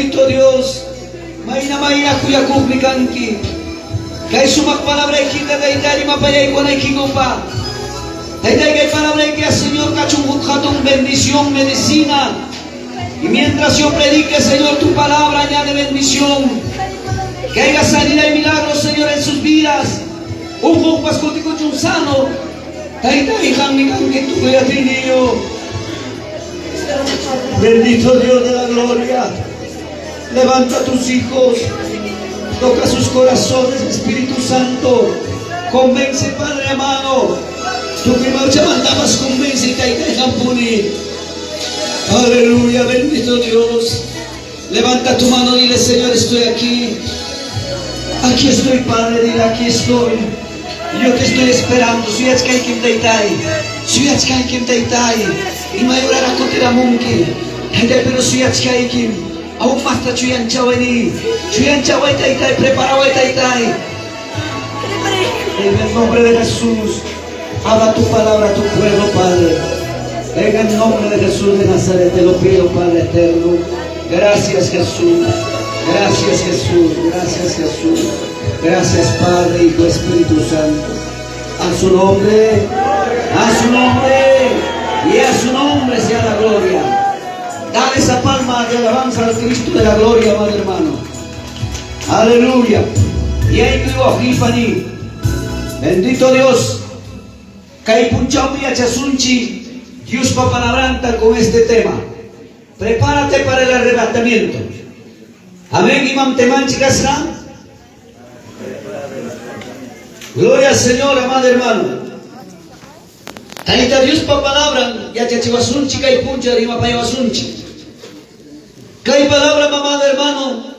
Bendito Dios. Mayna mayna kuyakuqmi kanki. Kay sumaq palabraykita Tayta rimapayaykunaykikupaq. Taytay, kay palabrayki Señor kachun huk hatun bendición, medicina. Y mientras yo predique, Señor, tu palabra añade bendición. Que haya sanidad y milagros, Señor, en sus vidas. Un hukpas kutikuchun sano. Taytay, qammi kanki tukuy atiyniyuq. Bendito Dios de la gloria. Levanta a tus hijos. Toca sus corazones, Espíritu Santo. Convence, Padre amado. Tu mandabas convence y taytay qampuni. Aleluya, bendito Dios. Levanta tu mano, dile, Señor, estoy aquí. Aquí estoy, Padre, dile, aquí estoy. Yo te estoy esperando. Suyachkaykim, taytay. Suyachkaykim, taytay. Imay uraraq kutiramunki. Taytay, pero suyachkaykim. Aún masta chuyanchaway ni. Chuyanchaway, taytay. Preparaway, taytay. En el nombre de Jesús, habla tu palabra a tu pueblo, Padre. En el nombre de Jesús de Nazaret te lo pido, Padre eterno. Gracias, Jesús. Gracias, Jesús. Gracias, Jesús. Gracias, Padre, Hijo, Espíritu Santo. A su nombre, a su nombre y a su nombre sea la gloria. Dale esa palma de alabanza al Cristo de la gloria, amado hermano. Aleluya. Y ahí tu Bendito Dios. Kay punchawpi yachasunchik Diospa palabranta con este tema. Prepárate para el arrebatamiento. Amén. Imam temanchik kasqa. Gloria al Señor, amado hermano. Tayta Diospa palabra yachachiwasunchik kay punchaw rimapayawasunchik. Kay palabra, amado hermano,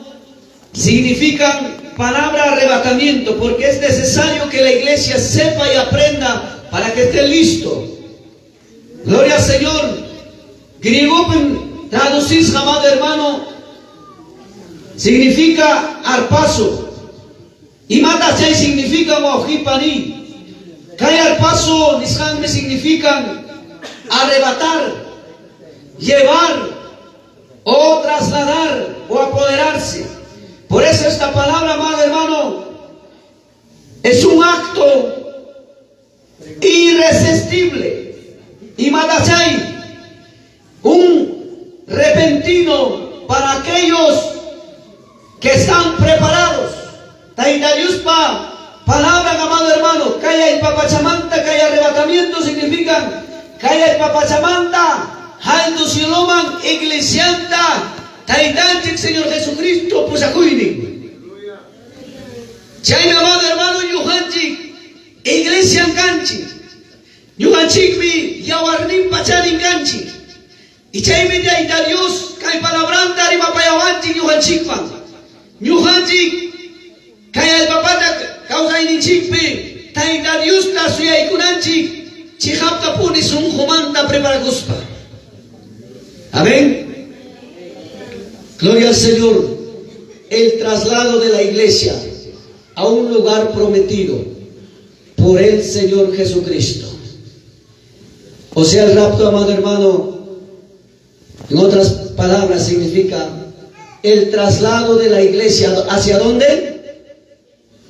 significan palabra arrebatamiento, porque es necesario que la iglesia sepa y aprenda para que esté listo. Gloria al Señor. Griego traducís, amado hermano, significa arpazo. Y chay significa wawqipani. Kay arpazo nisqanmi significan arrebatar, llevar o trasladar o apoderarse. Por eso esta palabra, amado hermano, es un acto irresistible. Y matachay, un repentino para aquellos que están preparados. Tayta Diospa palabra, amado hermano, kay allpa pachamanta, kay arrebatamiento significan kay allpa pachamanta, alto cieloman, iglesianta, Taytanchik Señor Jesucristo pusakuynin. Chaymi, amado hermano, ñuqanchik iglesian kanchik. Ñuqanchikmi yawarninpa chanin kanchik. Y chaymi Tayta Dios kay palabranta rimapayawanchik ñuqanchikman. Ñuqanchik kay allpa pacha kawsayninchikpi Tayta Diosta suyaykunanchik chiqaptapuni sunqumanta preparakuspa. Amén. Gloria al Señor. El traslado de la iglesia a un lugar prometido por el Señor Jesucristo. O sea, el rapto, amado hermano, en otras palabras significa el traslado de la iglesia. ¿Hacia dónde?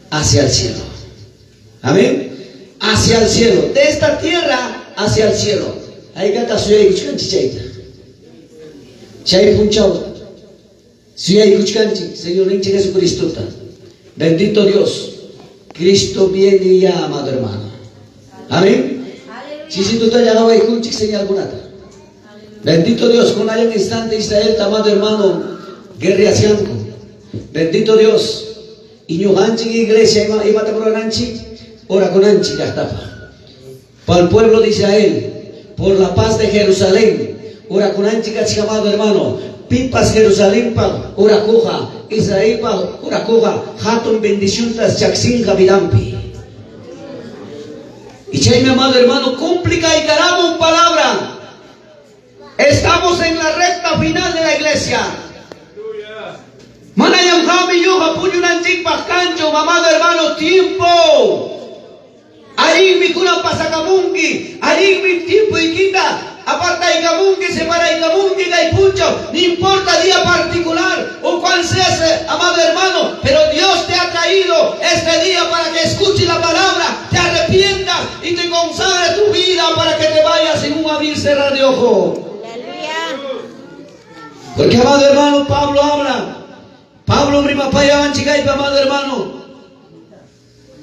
Hacia el cielo. Amén. Hacia el cielo. De esta tierra hacia el cielo. Haykata suyaykuchkanchik chayta. Chay punchaw suyaykuchkanchik Señorninchik Jesucristota. Bendito Dios. Cristo viene ya, amado hermano. Amén. Chisituta qawaykunchik señalkunata. Bendito Dios, con un instante Israel, amado hermano, guerreachkanku. Bendito Dios. Y ñuqanchik iglesia imata rurananchik orakunanchik llaqtapaq. Para el pueblo de Israel, por la paz de Jerusalén, orakunanchik achka, amado hermano. Pipas Jerusalén pa orakuqa, Israel pa orakuqa, hatun bendiciontas chaskinqa vidanpi. Y chay mi amado hermano, cumplikaramun palabra. Estamos en la recta final de la iglesia. Manayam qam ñuqa puñunanchikpaq kanchu, amado hermano, tiempo. Allinmi kunan pasakamunki, allinmi tiempoykita apartaykamunki, separaykamunki kay punchaw, no importa día particular o Cuál seas, amado hermano, pero Dios te ha traído este día para que escuches la palabra, te arrepientas y te consagre tu vida para que te vayas en un abrir cerrar de ojo. Porque, amado hermano, Pablo habla. Pablo rimapayawanchik kaypi, amado hermano.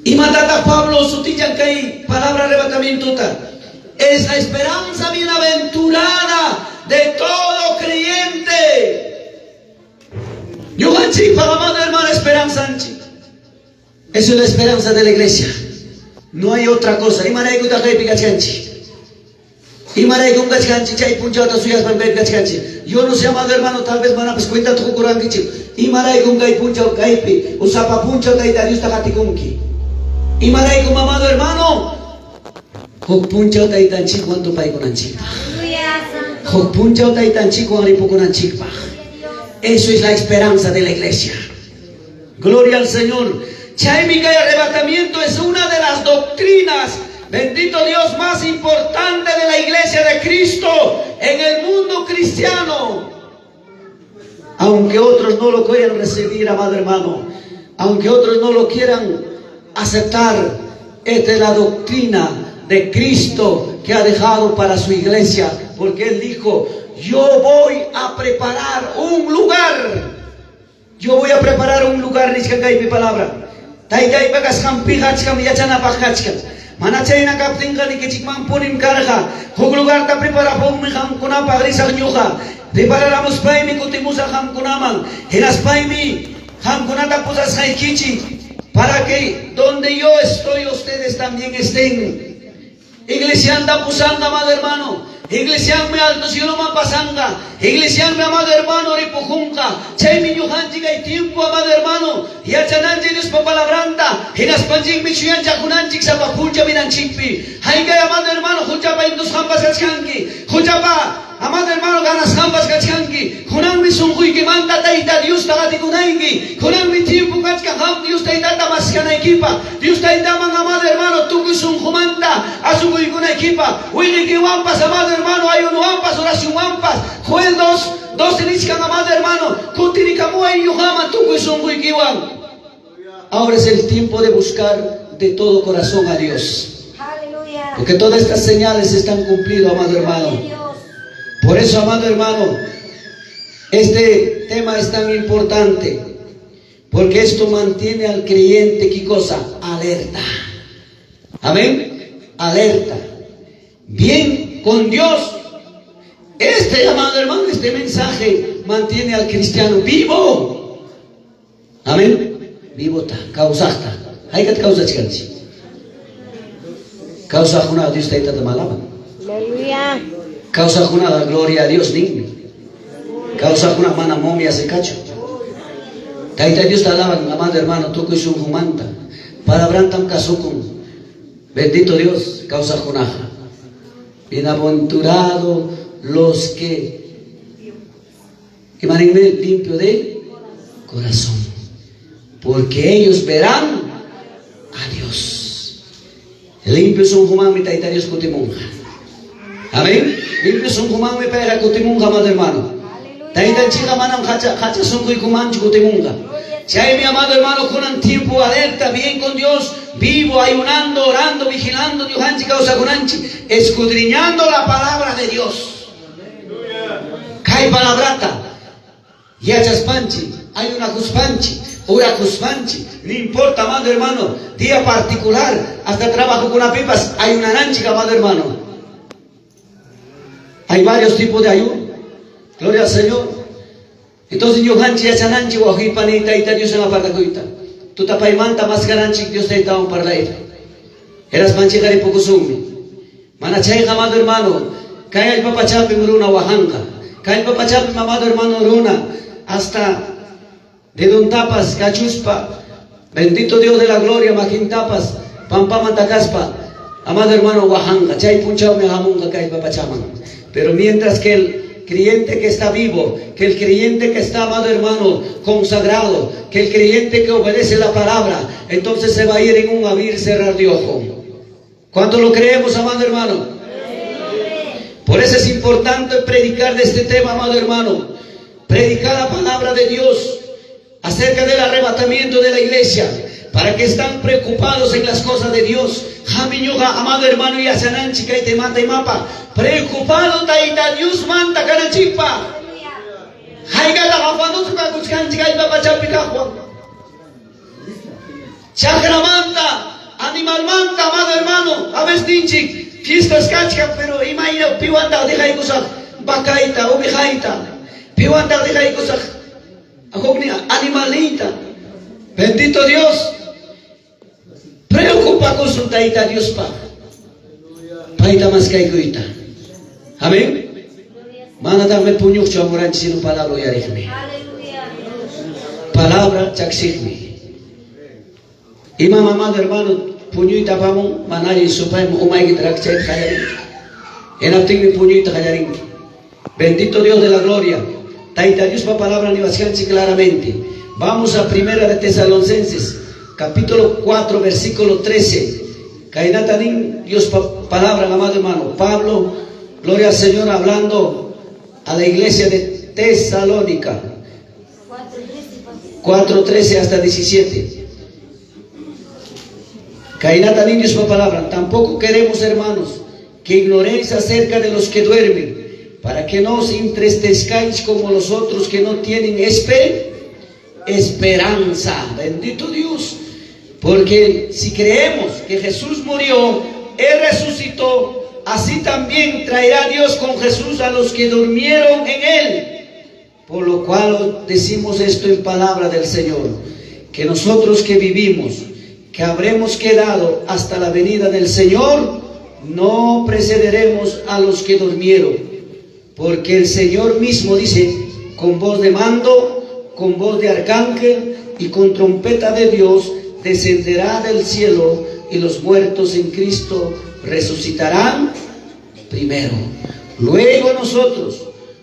Imatataq Pablo sutichan kay palabra arrebatamientota? Es la esperanza bienaventurada de todo creyente. Ñuqanchikpaq, amado hermano, esperanzanchik. Esa es la esperanza de la iglesia. No hay otra cosa. Imaraykutaq kaypi kachkanchik? Imaraykum kachkanchik chay punchawta suyaspam kaypi kachkanchik. Yo no sé, amado hermano, tal vez manapas cuentata qukurankichik. Imaraykum kay punchaw kaypi o sapa punchaw Tayta Diosta qatikunki? Imaraykum, amado hermano? Huk punchaw Taytanchikwan tupaykunanchikpaq. Huk punchaw Taytanchikwan ripukunanchikpaq. Eso es la esperanza de la iglesia. Gloria al Señor. Chaymi kay arrebatamiento es una de las doctrinas, bendito Dios, más importante de la iglesia de Cristo en el mundo cristiano. Aunque otros no lo quieran recibir, amado hermano, aunque otros no lo quieran aceptar, esta es la doctrina de Cristo que ha dejado para su iglesia, porque Él dijo, yo voy a preparar un lugar. Yo voy a preparar un lugar nichkan kaypi palabra. Taytaypa kasqanpiqa achkam yachanapaq kachkan. Mana chayna kaptinqa nikichikmanpunim karqa. Huk lugarta preparapunmi qamkunapaq risaq ñuqa. Prepararamuspaymi kutimusaq qamkunaman. Hinaspaymi qamkunata pusasqaykichik para que donde yo estoy ustedes también estén. Iglesianta pusanqa, amado hermano. Iglesianmi alto cieloman pasanqa. Iglesianmi, amado hermano, ripukunqa. Chaymi ñuqanchik kay tiempo, amado hermano, yachananchik Diospa palabranta. Hinaspanchikmi chuyanchakunanchik sapa punchaw vidanchikpi. Haykay, amado hermano, huchapa indusqanpas kachkanki. Huchapa, amado hermano, ganasqanpas kachkanki. Kunanmi sunquykimanta Tayta Diosta qatikunayki. Kunanmi tiempo kachkan qam Dios Taytata maskanaykipaq. Dios Taytaman, amado hermano, tukuy sunqumanta asukuykunaykipaq. Wiqiykiwanpas, amado hermano, ayunowanpas, oracionwanpas. Joel 2, 12 nichkan, amado hermano, kutirikamuway ñuqaman tukuy sunquykiwan. Ahora es el tiempo de buscar de todo corazón a Dios. Porque todas estas señales están cumplidas, amado hermano. Por eso, amado hermano, este tema es tan importante. Porque esto mantiene al creyente, ¿qué cosa? Alerta. Amén. Alerta. Bien con Dios. Este, amado hermano, este mensaje mantiene al cristiano vivo. Amén. Vivo ta, kawsaqta. Haykat kawsachkanchik? Kawsaqkunaqa Dios Taytata alaban. Aleluya. Kawsaqkunaqa gloria a Dios ninmi. Kawsaqkuna mana momia sikachu. Tayta Diosta alaban, amado hermano, tukuy sunqumanta. Palabrantam kasukun. Bendito Dios, kawsaqkunaqa. Bienaventurado los que imaninmi limpio de corazón, porque ellos verán a Dios. Limpio sunqumanmi Tayta Dios kutimunqa. Amén. Limpio sunqumanmi payqa kutimunqa, amado hermano. Taytanchikqa manam qacha qacha sunquykumanchu kutimunqa. Chaymi, amado hermano, kunan tiempo alerta, bien con Dios, vivo, ayunando, orando, vigilando, ñuqanchik kawsakunanchik, escudriñando la palabra de Dios. Kay palabrata yachaspanchik, ayunakuspanchik, orakuspanchik, no importa, amado hermano, día particular, hasta trabajokunapipas ayunananchik, amado hermano. Hay varios tipos de ayuno. Gloria al Señor. Entonces ñuqanchik yachananchik wawqipani Tayta Dios apartakuyta. Tutapaymanta maskananchik Dios Taytawan parlayta. Hinaspanchikqa ripukusunmi. Mana chayqa, amado hermano, kay allpa pachapim runa wahanqa. Kay allpa pachapim, amado hermano, runa hasta dedontapas kachuspa, bendito Dios de la gloria, makintapas pampaman takaspa, amado hermano, wahanqa. Chay punchawmi hamunqa kay allpa pachaman. Pero mientras que el creyente que está vivo, que el creyente que está, amado hermano, consagrado, que el creyente que obedece la palabra, entonces se va a ir en un abrir cerrar de ojo. ¿Cuánto lo creemos, amado hermano? Por eso es importante predicar de este tema, amado hermano. Predicar la palabra de Dios. Acerca del arrebatamiento de la iglesia. Para que están preocupados en las cosas de Dios. Qammi ñuqa, amado hermano, yachananchik kay temata imapa. Preocupado Tayta Diosmanta kananchikpaq. Haykataq afanosqa kakuchkanchik allpa pachapi kaqwan. Chakramanta, animalmanta, amado hermano, a veces ninchik, fiestas kachkan, pero imayna piwantaq dejaykusaq vacayta, ovejayta, piwantaq dejaykusaq huknin animalniyta. Bendito Dios. Preocupakusun Tayta Diospaq. Payta maskaykuyta. Amén. Manataqmi puñuqchu hamuranchik sino palabra uyariqmi. Palabra chaksiqmi. Imam amado hermano puñuyta apamun mana allin supaymi umaykita rakchayta qallarinki. Hinaptinmi puñuyta qallarinki. Bendito Dios de la gloria. Tayta Diospa palabra niwasqanchik claramente. Vamos a Primera de Tesalonicenses, capítulo 4, versículo 13. Kaynata nin Diospa palabra, amado hermano. Pablo, gloria al Señor, hablando a la iglesia de Tesalónica. 4.13 hasta 17. Kaynata nin Diospa palabra. Tampoco queremos, hermanos, que ignoréis acerca de los que duermen, para que no os entristezcáis como los otros que no tienen esperanza. Bendito Dios. Porque si creemos que Jesús murió, Él resucitó, así también traerá Dios con Jesús a los que durmieron en Él. Por lo cual decimos esto en palabra del Señor, que nosotros que vivimos, que habremos quedado hasta la venida del Señor, no precederemos a los que durmieron. Porque el Señor mismo dice, con voz de mando, con voz de arcángel y con trompeta de Dios, descenderá del cielo y los muertos en Cristo resucitarán primero. Luego nosotros,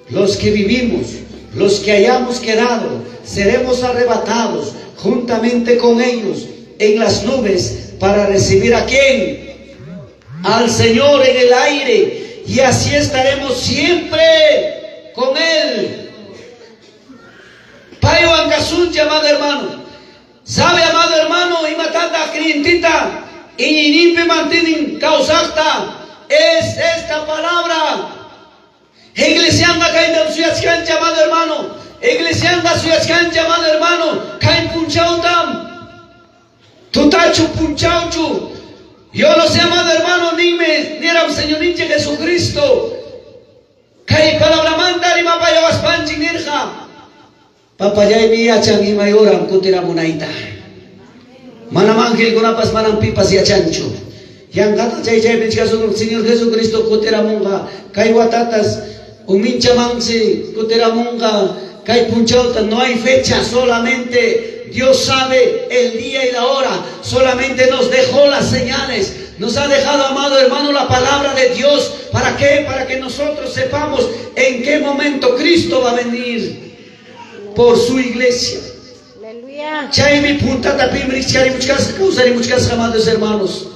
los que vivimos, los que hayamos quedado, seremos arrebatados juntamente con ellos en las nubes para recibir a quién? Al Señor en el aire. Y así estaremos siempre con Él. Paywan kasunchik, amado hermano. Sabe, amado hermano, imatataq creyentita iñiyninpi mantienen kawsaqta es esta palabra. Iglesianqa kaytam suyachkanchik, amado hermano. Iglesianqa suyachkanchik, amado hermano. Kay punchawtam. Tutachu punchawchu. Yo no sé, amado hermano, ninmi niram Señorninchik Jesucristo. Kay palabramanta rimapayawaspanchik nirqa. Papallaymi yachan imay horam kutiramunayta. Manam angelkunapas manam pipas yachanchu. Yanqata chay chaypi nichkasun Señor Jesucristo kutiramunqa kay watatas uminchamansi kutiramunqa kay punchawta no hay fecha solamente Dios sabe el día y la hora solamente nos dejó las señales nos ha dejado amado hermano la palabra de Dios ¿para qué? Para que nosotros sepamos en qué momento Cristo va a venir por su iglesia. Aleluya. Chaymi puntata pim rikcharimuchkasqa, kawsarimuchkasqa, amados hermanos.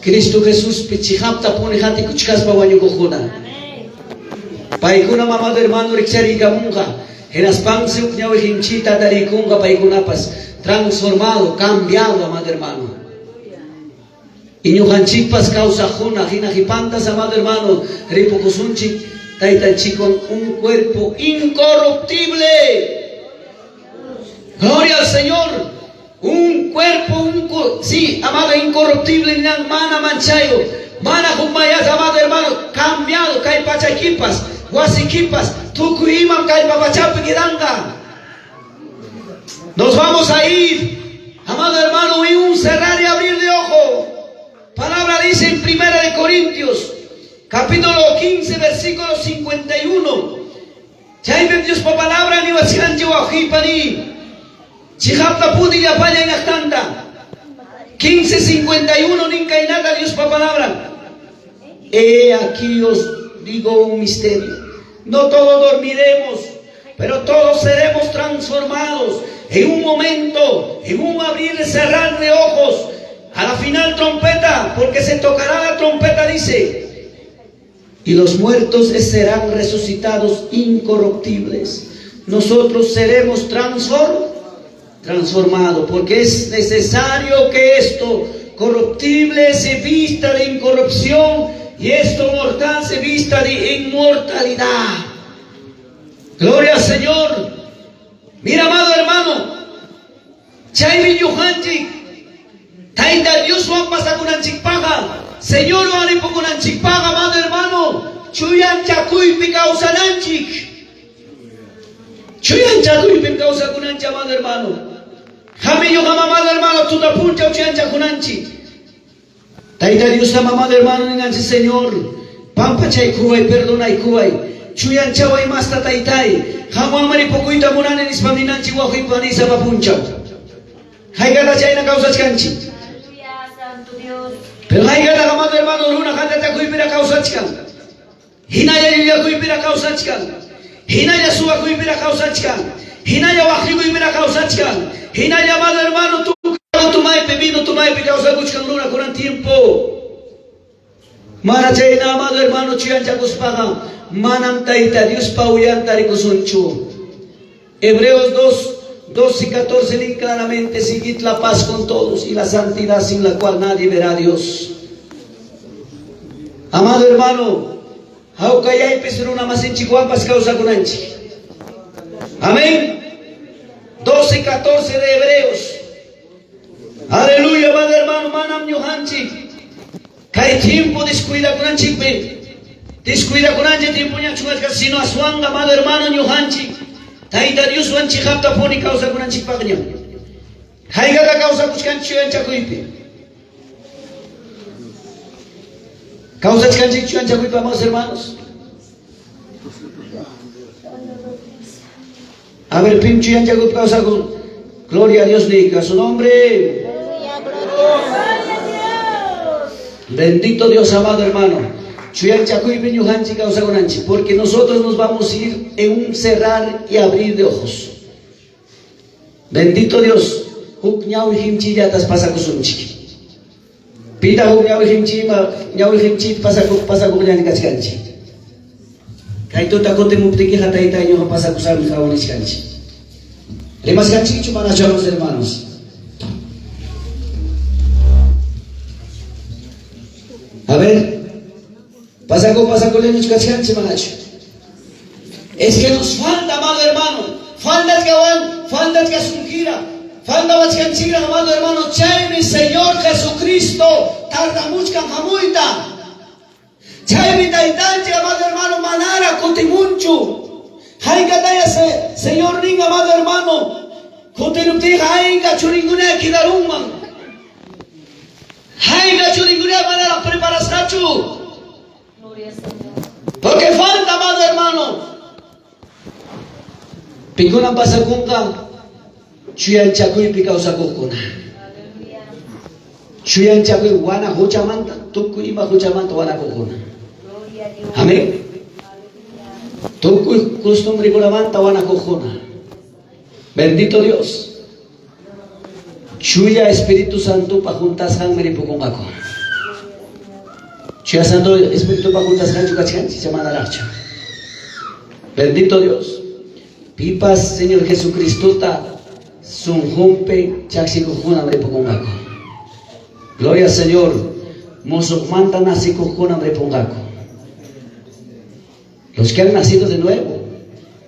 Cristo Jesuspi chiqaptapuni qatikuchkaspa wañukuqkuna. Amén. Paykunam, amado hermano, rikchariykamunqa. Hinaspansi huk ñawi qinchita tariykunqa paykunapas transformado, cambiado, amado hermano. Y ñuqanchikpas kawsaqkuna hina qipantas, amado hermano, ripukusunchik Taytanchikwan un cuerpo incorruptible. Gloria al Señor. Un cuerpo, sí, amado, incorruptible, mana manchayo, mana hukmayas, amado hermano, cambiado, kay pachaykipas, wasikipas, tukuy imam kay papachapi quedanga. Nos vamos a ir, amado hermano, en un cerrar y abrir de ojo. Palabra dice en Primera de Corintios, capítulo 15, versículo 51. Chaypim Diospa palabra niwachkanchik wawqiypani. Chiqaptapuni llapallan llaqtanta. 15:51 nin kaynata Diospa palabra. He aquí os digo un misterio. No todos dormiremos, pero todos seremos transformados en un momento, en un abrir y cerrar de ojos. A la final trompeta, porque se tocará la trompeta, dice. Y los muertos serán resucitados incorruptibles. nosotros seremos transformados, porque es necesario que esto corruptible se vista de incorrupción y esto mortal se vista de inmortalidad. Gloria al Señor. Mira, amado hermano, chaymi ñuqanchik Tayta Dioswan pasakunanchikpaqqa, Señorwan ripukunanchikpaqqa, amado hermano, chuyanchakuypi kawsananchik. Chuyanchakuypim kawsakunanchik, amado hermano. Qammi ñuqam, amado hermano, tuta punchaw chuyanchakunanchik. Tayta Diostam, amado hermano, ninanchik, Señor, pampachaykuway, perdonaykuway, chuyanchaway masta taytay, qamwanmi ripukuyta munani nispam ninanchik wawqiypa nisapa punchaw. Haykata chayna kawsachkanchik. Pero haykata, amado hermano, runa qantachakuypiraq kawsachkan. Hinalla llullakuypiraq kawsachkan. Hinalla suwakuypiraq kawsachkan. Hinalla waqllikuypiraq kawsachkan. Hinalla, amado hermano, tukuy tumaypi, vino tumaypi kawsakuchkan runa kunan tiempo. Mana chayna, amado hermano, chuyanchakuspaqa manam Tayta Diospa uyanta rikusunchu. Hebreos 2, 12 y 14 leen claramente, seguid la paz con todos y la santidad sin la cual nadie verá a Dios. Amado hermano, hawkayaypis runa masinchikwanpas kawsakunanchik. Amén. 12 y 14 de Hebreos. Aleluya, amado hermano, manam ñuqanchik. Kay tiempo descuidakunanchikmi. Descuidakunanchik tiempoñachu kachkan, sino aswanqa, amado hermano, ñuqanchik Tayta Dioswan chiqaptapuni kawsakunanchikpaqñam. Haykata kawsakuchkanchik chuyanchakuypi. Kawsachkanchik chuyanchakuypi, amados hermanos. A ver, pim chuyanchakuypi kawsakun. Gloria a Dios, diga su nombre. Bendito Dios, amado hermano. Chuyanchakuypi ñuqanchik kawsakunanchik, porque nosotros nos vamos a ir en un cerrar y abrir de ojos. Bendito Dios, huk ñawi qimchillatas pasakusunchik. Pita huk ñawi qimchima, ñawi qimchit pasakuq pasakuqllani kachkanchik. Kay tuta kutimuptikiqa tayta ñuqa pasakusaqmi qawanichkanchik. Rimasqanchikchu manachu, amados hermanos? A ver, pasaku pasakullañuchu kachkanchik manachu? Es que nos falta, amado hermano, faltachkawan, faltachkasunkirak, faltawachkanchikrak, amado hermano, chaymi Señor Jesucristo tardamuchkan hamuyta. Chaymi taytanchik, amado hermano, manara kutimunchu. Haykataya Señor nin, amado hermano, kutiruptiqa hayka churinkunaya quedarunman. Hayka churinkunaya manaraq preparasqachu. Porque falta, amado hermano. Pikunam pasakunqa chuyanchakuypi kawsakuqkuna. Chuyanchakuy wana huchamanta, tukuy ima huchamanta wanakuqkuna. Amén. Tukuy costumbrikunamanta wanakuqkuna. Bendito Dios. Chuya Espíritu Santopa juntasqanmi ripukunqaku. Chuya Santo Espiritupa juntasqanchu kachkanchik manaraqchu. Bendito Dios. Pipas Señor Jesucristota sunqunpi chaksikuqkunam ripukunqaku. Gloria al Señor. Musuqmanta nacikuqkunam ripunqaku. Los que han nacido de nuevo.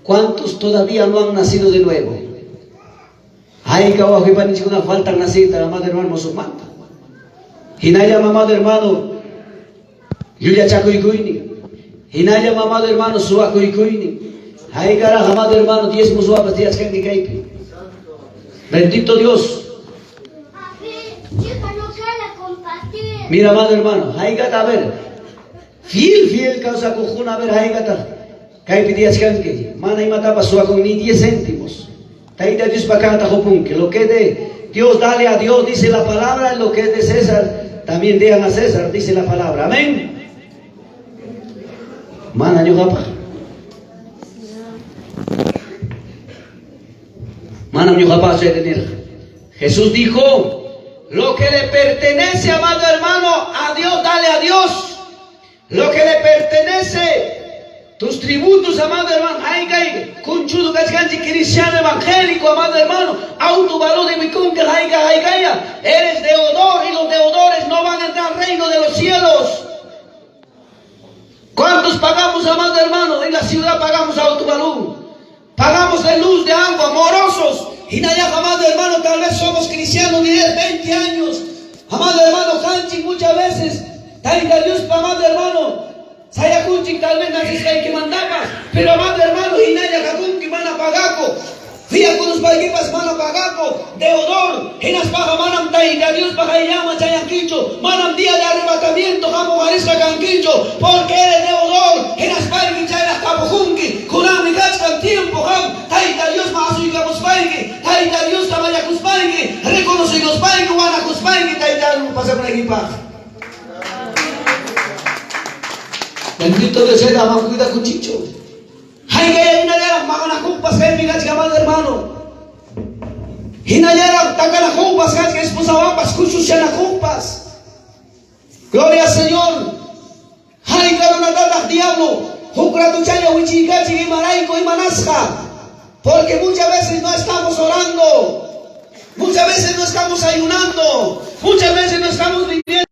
¿Cuántos todavía no han nacido de nuevo? Hayka wawqipanichikuna faltan nacida, amado hermano, musuqmanta. Hinalla, amado hermano, llullachakuykuynin. Hinalla, amado hermano, suwakuykuynin. Haykaraq, amado hermano, diezmo suwapas tiyachkanki kaypi. Bendito Dios. Mira, amado hermano, haykata a ver. Fiel, fiel kawsakuqkuna, a ver, haykata kaypi tiyachkanki. Mana imatapas suwakun ni 10 céntimos. Tayta Diospa kaqta qupunki. Lo que de Dios, dale a Dios, dice la palabra. Lo que es de César, también dejan a César, dice la palabra. Amén. Mana ñuqapaq. Manam ñuqapaq chayta nirqa. Jesús dijo, lo que le pertenece, amado hermano, a Dios, dale a Dios. Lo que le pertenece Tus tributos, amado hermano, haykay kunchudo kachkanchik cristiano evangélico, amado hermano, autovalor de mikunki hayka haykaya, eres deudor y los deudores no van a entrar al reino de los cielos. ¿Cuántos pagamos, amado hermano? En la ciudad pagamos autovalú. Pagamos de luz, de agua, morosos. Y allá, amado hermano, tal vez somos cristianos 10, 20 años. Amado hermano, kanchik muchas veces. Tayta Dios, amado hermano, sayakunchik tal vez nacesqaykimantapas. Pero amado hermano, hinalla kakunki mana pagakuq. Fiakuruspaykipas mana pagakuq. Deudor, hinaspaqa manam Tayta Diospa qayllanman chayankichu. Manam día de arrebatamiento hamuqarisqa kankichu. Porque eres deudor, hinaspayki chayraq tapukunki. Kunanmi kachkan tiempo qam Tayta Diosman asuykamuspayki, Tayta Diosta mañakuspayki, reconocekuspayki, wanakuspayki Tayta Diosman pasakunaykipaq. Bendito Dios sea, ama cuidakuchichu. Haykaya hinallaraq maqanakuqpas kaypi kachka, amado hermano. Hinallaraq takanakuqpas kachka, esposawanpas kuchuchanakuqpas. Gloria al Señor. Hayka runatataq diablo huk ratuchalla wichiykachin imarayku imanasqa. Porque muchas veces no estamos orando. Muchas veces no estamos ayunando. Muchas veces no estamos viviendo.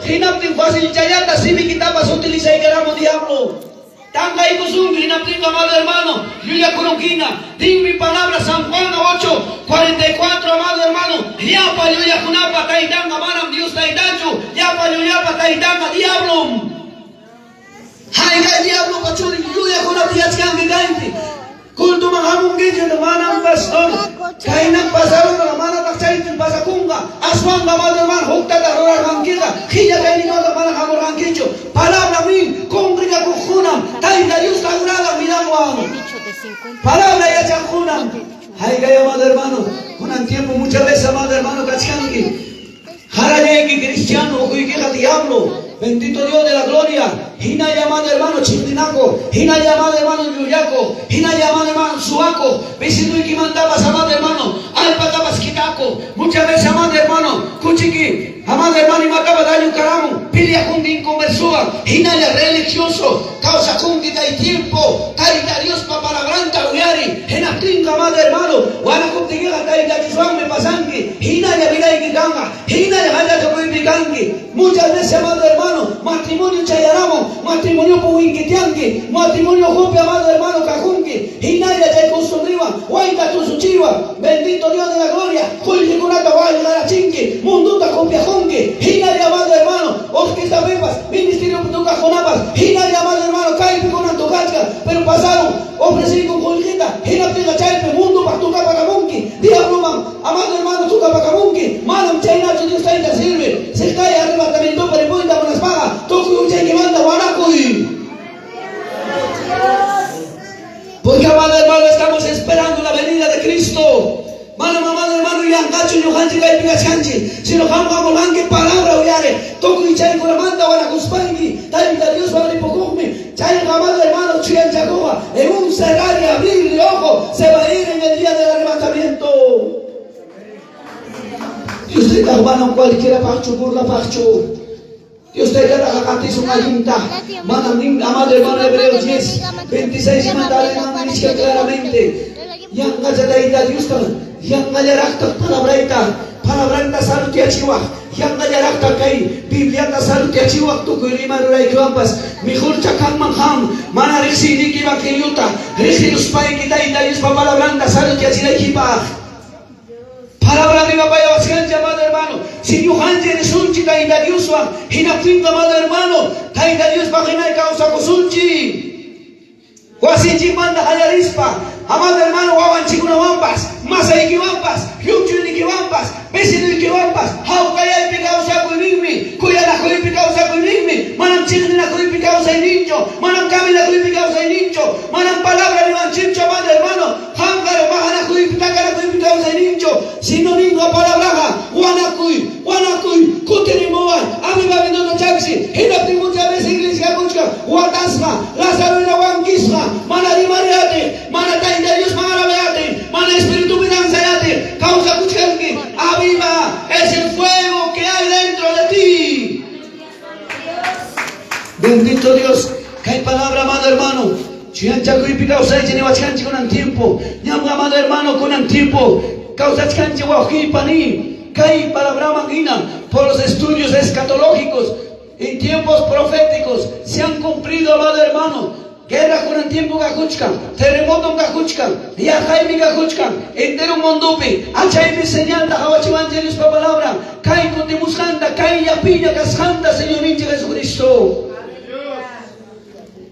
Hinaptin facilchallata simikitapas utilizaykaramo diablo. Tanqaykusunki hinaptinqa, amado hermano, llullakurunkina. Din mi palabra San Juan 8, 44, amado hermano. Llapa llullakunapa taytanqa manam Dios taytanchu. Llapa llullapa taytanqa diablom. Hayka diablopa churin llullakunata yachkanki kaypi. Cultoman hamunkichu manam pastor. Kaynam pasarunqa manataq chaypim pasakunqa. Aswanqa amado hermano huktataq rurarqankiqa. Qilla kayninmanta mana hamurqankichu. Palabra nin congregakuqkunam Tayta Diosta agradan vidanwan. Palabra yachaqkunam. Hayka amado hermano, kunan tiempo muchas veces amado hermano kachkanki. Qarallayki cristiano, ukuykiqa diablo. Bendito Dios de la gloria. Hina amado hermano chiqninakuq. Hina amado hermano llullakuq. Hina amado hermano suwakuq. Vecinoykimantapas amado hermano, allpatapas kitakuq. Muchas veces amado hermano, kuchiki, amado hermano imatapas daño karamun, peleakunki inconversowan, hinalla religioso, kawsakunki kay tiempo, Tayta Diospa palabranta uyari, hinaptinqa amado hermano, wanakuptikiqa Tayta Dioswanmi pasanki, hinalla vidayki kanqa, hinalla hallachakuypi kanki. Muchas veces, amado hermano, matrimonio chayaramun, matrimoniopi winkitianki, matrimonio hupi, amado hermano, kakunki, hinalla chay costumbrewan, wayta tusuchiwan, bendito Dios de la gloria, qullqikunata wallqarachinki, mundota copiajunki, hinalla, amado hermano, orquestapipas, ministeriopi tocaqkunapas, hinalla, amado hermano, kaypi kunan tocachkan, pero pasaron, ofreciyku qullqita, hinaptinqa chaypi mundopaq tocapakamunki, diabloman, amado hermano, tocapakamunki, manam chaynachu Dios tayta sirve, siqtay arrebatamientopa ripuyta munaspaqa, tukuy huchaykimanta wanakuy. Porque, amado hermano, estamos esperando la venida de Cristo. Manam, amado hermano, yanqachu ñuqanchik kaypi kachkanchik, sino qam hamurqanki palabra uyare, tukuy chaykunamanta wanakuspayki, Tayta Dioswan ripukuqmi. Chayqa, amado hermano, chuyanchakuqa, en un cerrar y abrir de ojo, se va a ir en el día del arrebatamiento. Dios tayta manam cualquiera paqchu, burlapaqchu. Dios taytataqa qatisun allinta. Manam nin, amado hermano, Hebreos 10, 26 manta alemán nichka claramente. Yanqacha Tayta Diosta, yanqallaraqtaq palabrayta, palabranta salutiachiwaq, yanqallaraqtaq kay Bibliata salutiachiwaq tukuy rima ruraykiwanpas, mejorcha kanman qam mana riqsiyniki evangeliota riqsiruspayki Tayta Diospa palabranta salutiachinaykipaq. Palabra rimapayawasqanchik, amado hermano, si ñuqanchik risunchik Tayta Dioswan, hinaptinqa, amado hermano, Tayta Diospaq hinay kawsakusunchik. Wasinchikmanta qallarispa, amado hermano, wawanchikkunawanpas, masaykiwanpas, llumchuynikiwanpas, vecinoykiwanpas, hawkayaypi kawsakuyninmi, kuyanakuypi kawsakuyninmi, manam chiqninakuypi kawsayninchu, manam kaminakuypi kawsayninchu, manam palabra rimanchikchu, amado hermano, qamqa maqanakuypi, takanakuypi kawsayninchu, sino ninqa palabraqa, wanakuy, wanakuy, kutirimuway, avivamientota chaksi, hinaptin muchas veces iglesia kuchkan, watasqa, Lázaro hina wankisqa, mana rimari atiq, mana Tayta Diosman alabay atiq, mana espiritupi danzay atiq, kawsakuchkanki, aviva ese fuego que hay dentro de ti. Bendito Dios. kawsaychik niwachkanchik kunan tiempo. Ñam amado hermano kunan tiempo kawsachkanchik wawqiy paniy kay palabraman hina por los estudios escatológicos en tiempos proféticos se han cumplido amado hermano. Guerra kunan tiempo kakuchkan, terremotom kakuchkan, yarqaymi kakuchkan, entero mundopi achaymi señalta qawachiwanchik Diospa palabran kay kutimusqanta, kayllapiña kasqanta Señorninchik Jesucristo.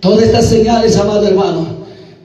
Todas estas señales, amado hermano,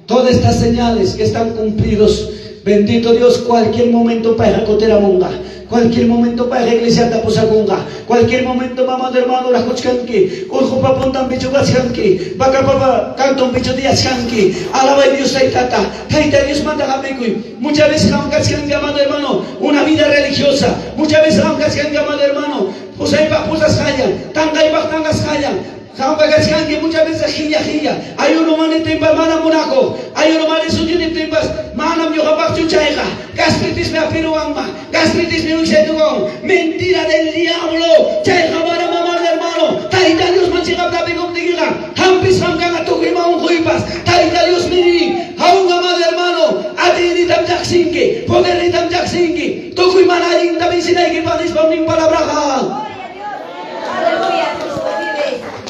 todas estas señales que están cumplidos, bendito Dios, cualquier momento payqa kutiramunqa, cualquier momento payqa iglesiata pusakunqa, cualquier momento, amado hermano, orakuchkanki, urqupa puntanpichu kachkanki, vacapapa cantonpichu tiyachkanki, alabay Dios Taytata, Tayta Diosmanta hapikuy. Muchas veces qam kachkanki, amado hermano, una vida religiosa, muchas veces qam kachkanki, amado hermano, pusaypaq pusasqallan, tanqaypaq tanqasqallan, Qamqa kachkanki muchas veces qilla qilla. Ayunoman niptinpas manam munakuq. Ayunoman nisunki niptinpas manam ñuqapaqchu chayqa. Gastritismi hapiruwanman. Gastritismi wiksaytukuwan. Mentira del diablo. Chayqa manam amado hermano. Tayta Diosman chiqapta hapikuptikiqa hampisqam kanqa tukuy ima unquypas. Tayta Diosmi nin, Aún amado hermano, atiynitam chaqsinki, podernitam chaqsinki, tukuy mana allinta vencinaykipaq nispam nin palabraqa.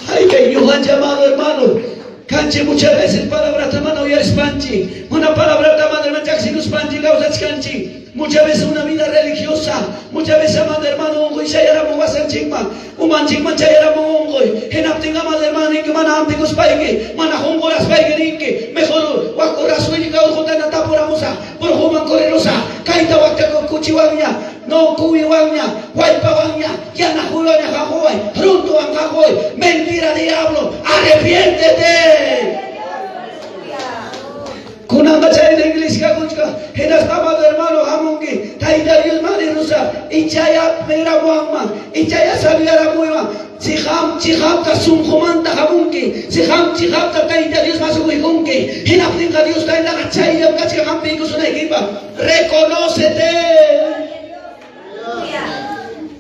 Ay, kay ñuqanchik amado hermano, kanchik muchas veces palabrata mana uyarispanchik, mana palabrata mana hermano chaqsinuspanchik kawsachkanchik. Muchas veces una vida religiosa, muchas veces amado hermano unquy chayaramun wasanchikman, umanchikman chayaramun unquy. Hinaptin amado hermano ninki mana hampikuspayki, mana qunquraspayki ninki, mejor wak rasuyllika urqutana tapuramusaq, urquman correrusaq, kayta wakta kuchiwanña, No kuwiwanña, wallpawanña, yana juywaña qaquway, runtuwan qaquway. Mentira diablo, arrepiéntete. Kunanqa chayna iglesia kakuchka, hinaspa amado hermano hamunki, Tayta Dios manirusa, ichaya miramuwanman, ichaya sabiaramuyman, si qam chiqapta sunqumanta hamunki, si qam chiqapta Tayta Dios masukuykunki, hinaptinqa Dios Taytaqa chayllam kachkan hampiykusunaykipaq. Reconócete.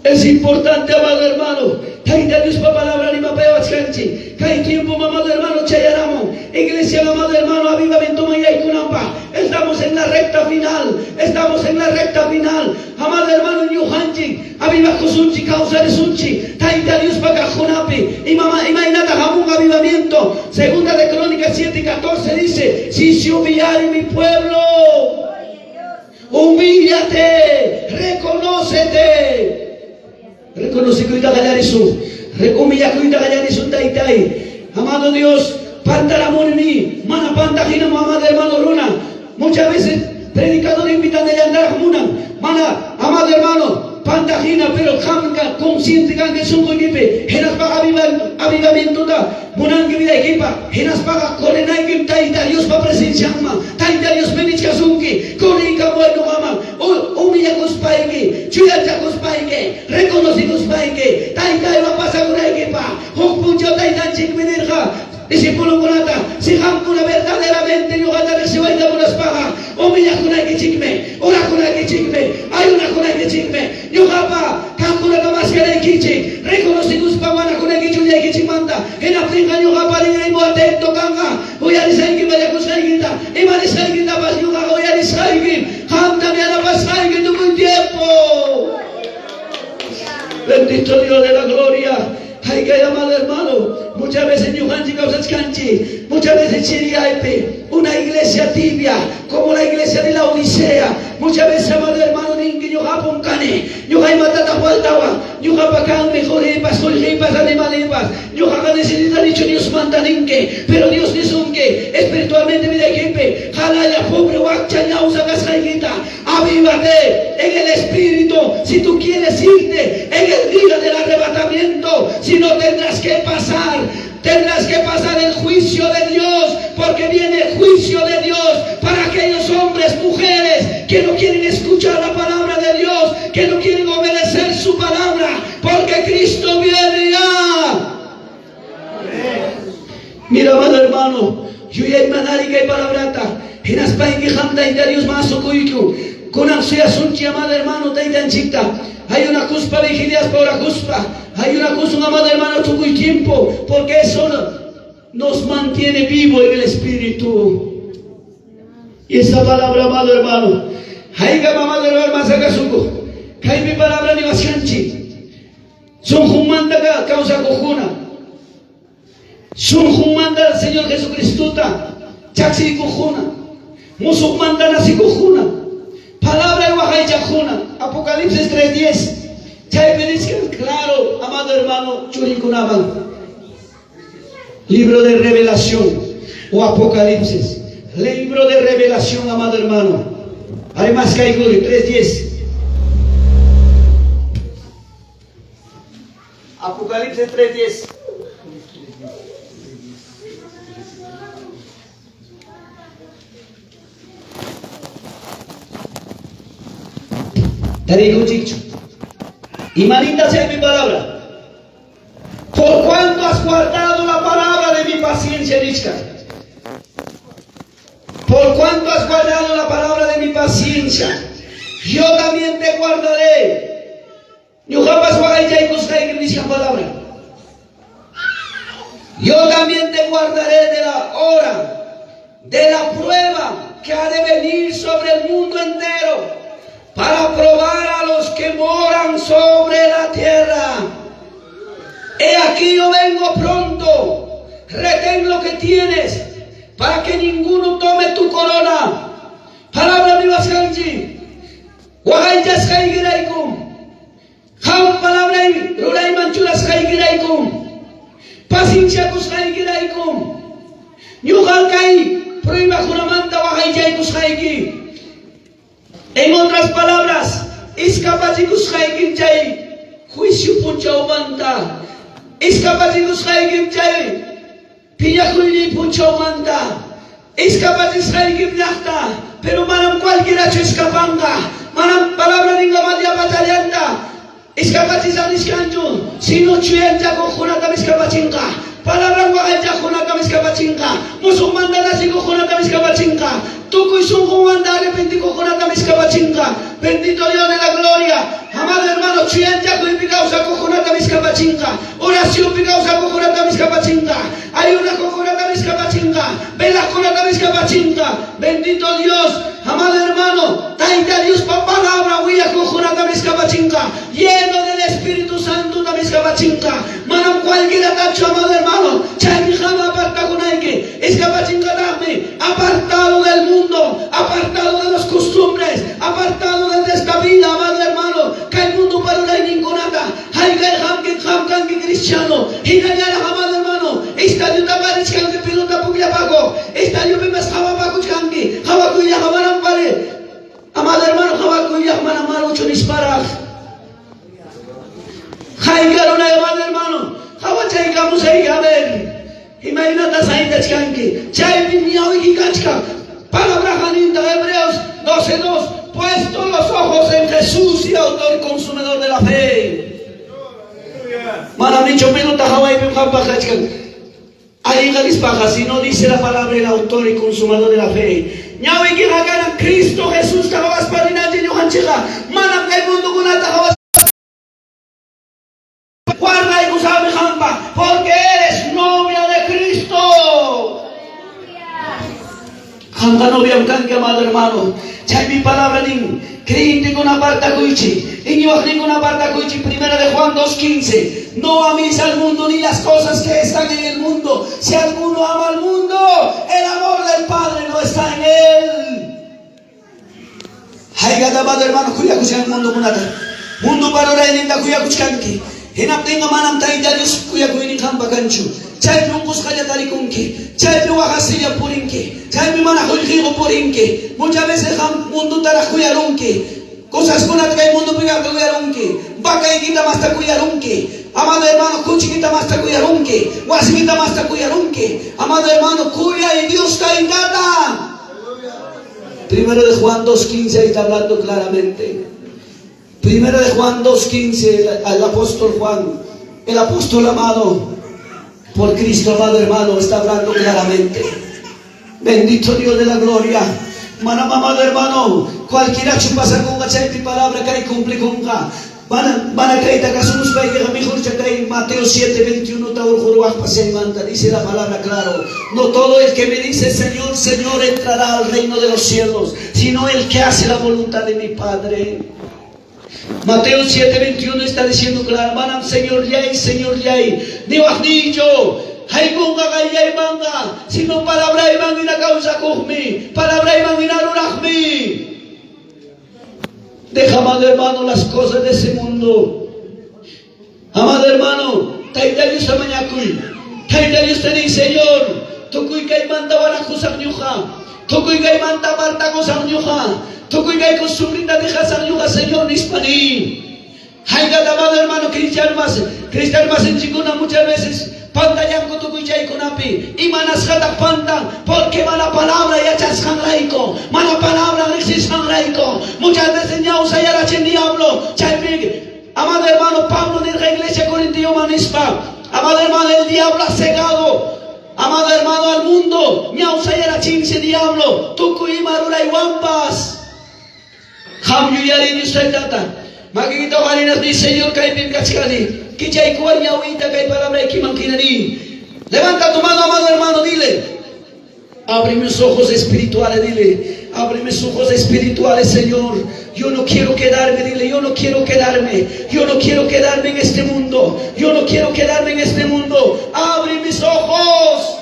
Es importante, amado hermano. Tayta Diospa palabra rimapayawachkanchik. Kay tiempo, amado hermano, chayaramun. Iglesia, amado hermano, avivamientoman yaykunanpaq. Estamos en la recta final. Estamos en la recta final. Amado hermano, ñuqanchik, avivakusunchik, kawsarisunchik. Tayta Diospa kaqkunapi. Imama, imaynata hamunqa avivamiento. Segunda de Crónicas 7:14 dice, si se humillare mi pueblo, humíllate, reconócete. Reconocekuyta qallarisun, humillakuyta qallarisun, taytay. Amado Dios, pantaramuni, mana pantaq hinam, amado hermano runa. Muchas veces predicador invitanallantaraq munan, mana, amado hermano, pantaq hina, pero qamqa consciente kanki sunquykipi, hinaspaqa avivamientota munanki vidaykipaq, hinaspaqa correnaykim Tayta Diospa presencianman. Tayta Diosmi nichkasunki, corriykamuway ñuqaman, humillakuspayki, chuyanchakuspayki, reconocikuspayki, Taytaywan pasakunaykipaq. Huk punchaw Taytanchikmi nirqa discipulonkunata, si qamkuna verdaderamente ñuqata riqsiwayta munaspaqa, humillakunaykichikmi, orakunaykichikmi, ayunakunaykichikmi, ñuqapa qamkunata maskanaykichik, reconocikuspa wanakunaykichik ullaykichikmanta, hinaptinqa ñuqapa rinriymi atento kanqa, uyarisqayki mañakusqaykita, ima nisqaykitapas ñuqaqa uyarisqaykim, qamtam yanapasqayki tukuy tiempo. Bendito Dios de la gloria. Haykay amado hermano, muchas veces ñuqanchik kawsachkanchik, muchas veces chiriyaypi, una iglesia tibia, como la iglesia de la Odisea, muchas veces amado hermano ninki ñuqapum kani, ñuqa imatataq faltawan, ñuqapa kanmi quripas, qullqipas, animalipas, ñuqaqa necesitanichu Diosmanta ninki, pero Dios nisunki, espiritualmente vidaykipi, qalalla pobre wakcha ñawsa kasqaykita, avívate en el espíritu, si tú quieres irte en el día del arrebatamiento, si no tendrás que pasar, tendrás que pasar el juicio de Dios, porque viene el juicio de Dios para aquellos hombres, mujeres que no quieren escuchar la palabra de Dios, que no quieren obedecer su palabra, porque Cristo viene ya. Mira, amado hermano, yuyaymanari kay palabrata, hinaspayki qam Tayta Dios masukuyku, kunan suyasunchik, amado hermano, Taytanchikta, ayunakuspa, vigiliaspa, orakuspa, ayunakusun, amado hermano, tukuy tiempo, porque eso nos mantiene vivo en el Espíritu. Y esta palabra, amado hermano, haykam amado hermano masakasukuq, kaypi palabra niwasqanchik, sunqunmanta kawsakuqkuna, sunqunmanta Señor Jesucristota chaksiykuqkuna, musuqmanta nacikuqkuna, palabra waqaychaqkuna, Apocalipsis 3.10, chaypi nichkan claro, amado hermano, churinkunaman. Libro de Revelación o Apocalipsis. Libro de Revelación, amado hermano. Además, Kaiguri, 3.10. Apocalipsis 3.10. Tariykunchikchu. Imaninta chaymi palabra. Por cuanto has guardado la palabra de mi paciencia, nichkan. Por cuanto has guardado la palabra de mi paciencia, yo también te guardaré. Ñuqapas waqaychaykusqaykim nichkan palabra. Yo también te guardaré de la hora de la prueba que ha de venir sobre el mundo entero para probar a los que moran sobre la tierra. He aquí yo vengo pronto. Retén lo que tienes para que ninguno tome tu corona. Palabra niwasqanchik. Waqaychasqaykiraykum. Qam palabray rurayman churasqaykiraykum. Pacienciakusqaykiraykum. Ñuqa kay pruebakunamanta waqaychaykusqayki. En otras palabras, iskapachikusqaykim chay juicio punchawmanta. Iskapachikusqaykim chay piñakuyniy punchawmanta. Iskapachisqaykim llaqta, pero manam cualquierachu iskapanqa. Manam palabra ninqa batallanta iskapachisaq nichkanchu, sino chuyanchakuqkunatam iskapachinqa. Palabran waqaychaqkunatam iskapachinqa. Musuqmanta nacikuqkunatam iskapachinqa. Tukuy sunqunmanta arrepentikuqkunatam iskapachinqa. Bendito Dios de la gloria. Amado hermano, chuyanchakuypi kawsakuqkunatam iskapachinqa. Oracionpi kawsakuqkunatam iskapachinqa. Ayunakuqkunatam iskapachinqa. Velaqkunatam iskapachinqa. Bendito Dios. Amado hermano, Tayta Diospa palabra willakuqkunatam iskapachinqa. Lleno del Espíritu Santo iskapachinqa. Manam cualquieratachu, amado hermano. Chaymi qam apartakunayki. Iskapachinqataqmi. Apartado del mundo, apartado de las costumbres, apartado de esta vida, amado hermano. Kay mundopa rurayninkunata. Haykay qamki qam kanki cristiano. Hinallaraq, amado hermano. Estadiota parichkanki pelota pukllapakuq. Estadiopi mas qawapakuchkanki. Qawakuyllaqa manam pare. Amado hermano, qawakuyllaqa manam maluchu nisparaq. Hayka runay, amado hermano. Qawachaykamusayki, a ver. Imaynatas aytachkanki. Chaymi ñawiyki kachkan. Palabra haninta Hebreos 12:2. Puesto los ojos en Jesús y autor consumidor de la fe. Manam nichu pelota qawaypim qampaq kachkan. Allinqa nispaqa, sino dice la palabra el autor y consumador de la fe. Ñawiykiqa kanan Cristo Jesusta qawaspa rinanchik ñuqanchikqa. Manam kay mundukunata qawaspa guardaykusaqmi qampa, porque eres novia de Cristo. Qamqa noviam kanki, amado hermano. Chaymi palabra nin, creyentekuna apartakuychik, iñiwaqninkuna apartakuychik. Primera de Juan 2.15. No améis al mundo ni las cosas que están en el mundo. Si alguno ama al mundo, el amor del Padre no está en él. Haykata, amado hermano, kuyakuchkan mundukunata. Mundopa rurayninta kuyakuchkanki. Hinaptinqa manam Tayta Dios kuyakuynin qampa kanchu. Chaypi unqusqalla tarikunki. Chaypi waqasilla purinki. Chaypi mana qullqiyuq purinki. Muchas veces qam mundotaraq kuyarunki. Cosaskunata kay mundopi kaqta kuyarunki. Vacaykita masta kuyarunki. Amado hermano, kuchikita masta kuyarunki. Wasikita masta kuyarunki. Amado hermano, kuyay Dios Taytata. Primero de Juan 2.15 ahí está hablando claramente. Primero de Juan 2.15, al apóstol Juan, el apóstol amado por Cristo, amado hermano, está hablando claramente. Bendito Dios de la gloria. Manam, amado hermano, cualquiera pasakunqa chaypi palabra kay cumplikunqa. Mana, mana kayta kasukuspaykiqa mejorcha kay Mateo 7:21 ta hurquruwaqpas chaymanta. Dice la palabra claro. No todo el que me dice Señor, Señor entrará al reino de los cielos, sino el que hace la voluntad de mi Padre. Mateo 7:21 está diciendo claro, manam Señorlláy, Señorlláy, niwaqniychu, haykunqa qayllaymanqa, sino palabrayman hina kawsakuqmi, palabrayman hina ruraqmi. Deja, amado hermano, las cosas de ese mundo. Amado hermano, Tayta Diosta mañakuy. Tayta Diosta niy, Señor, tukuy kaymanta wanakusaq ñuqa. Tukuy kaymanta apartakusaq ñuqa. Tukuy kay costumbrita dejasaq ñuqa, Señor, nispa niy. Haykata, amado hermano, cristiano mas, cristiano masinchikuna muchas veces pantallanku tukuy chaykunapi. Imanasqataq pantan? Porque mana palabra yachasqanrayku, mana palabra riqsisqanrayku. Muchas veces ñawsayarachin diablo. Chaypi, amado hermano, Pablo nirqa iglesia Corintioman nispa, amado hermano, el diablo ha cegado, amado hermano, al mundo. Ñawsayarachinsi diablo. Tukuy ima ruraywanpas. Qam yuyariy Dios Taytata. Makikita uqarinas niy, Señor, kaypim kachkani. Kichaykuway ñawiyta kay palabraykiman hina niy. Levanta tu mano, amado hermano, dile. Abre mis ojos espirituales, dile. Abre mis ojos espirituales, Señor. Yo no quiero quedarme, dile. Yo no quiero quedarme. Yo no quiero quedarme en este mundo. Yo no quiero quedarme en este mundo. Abre mis ojos.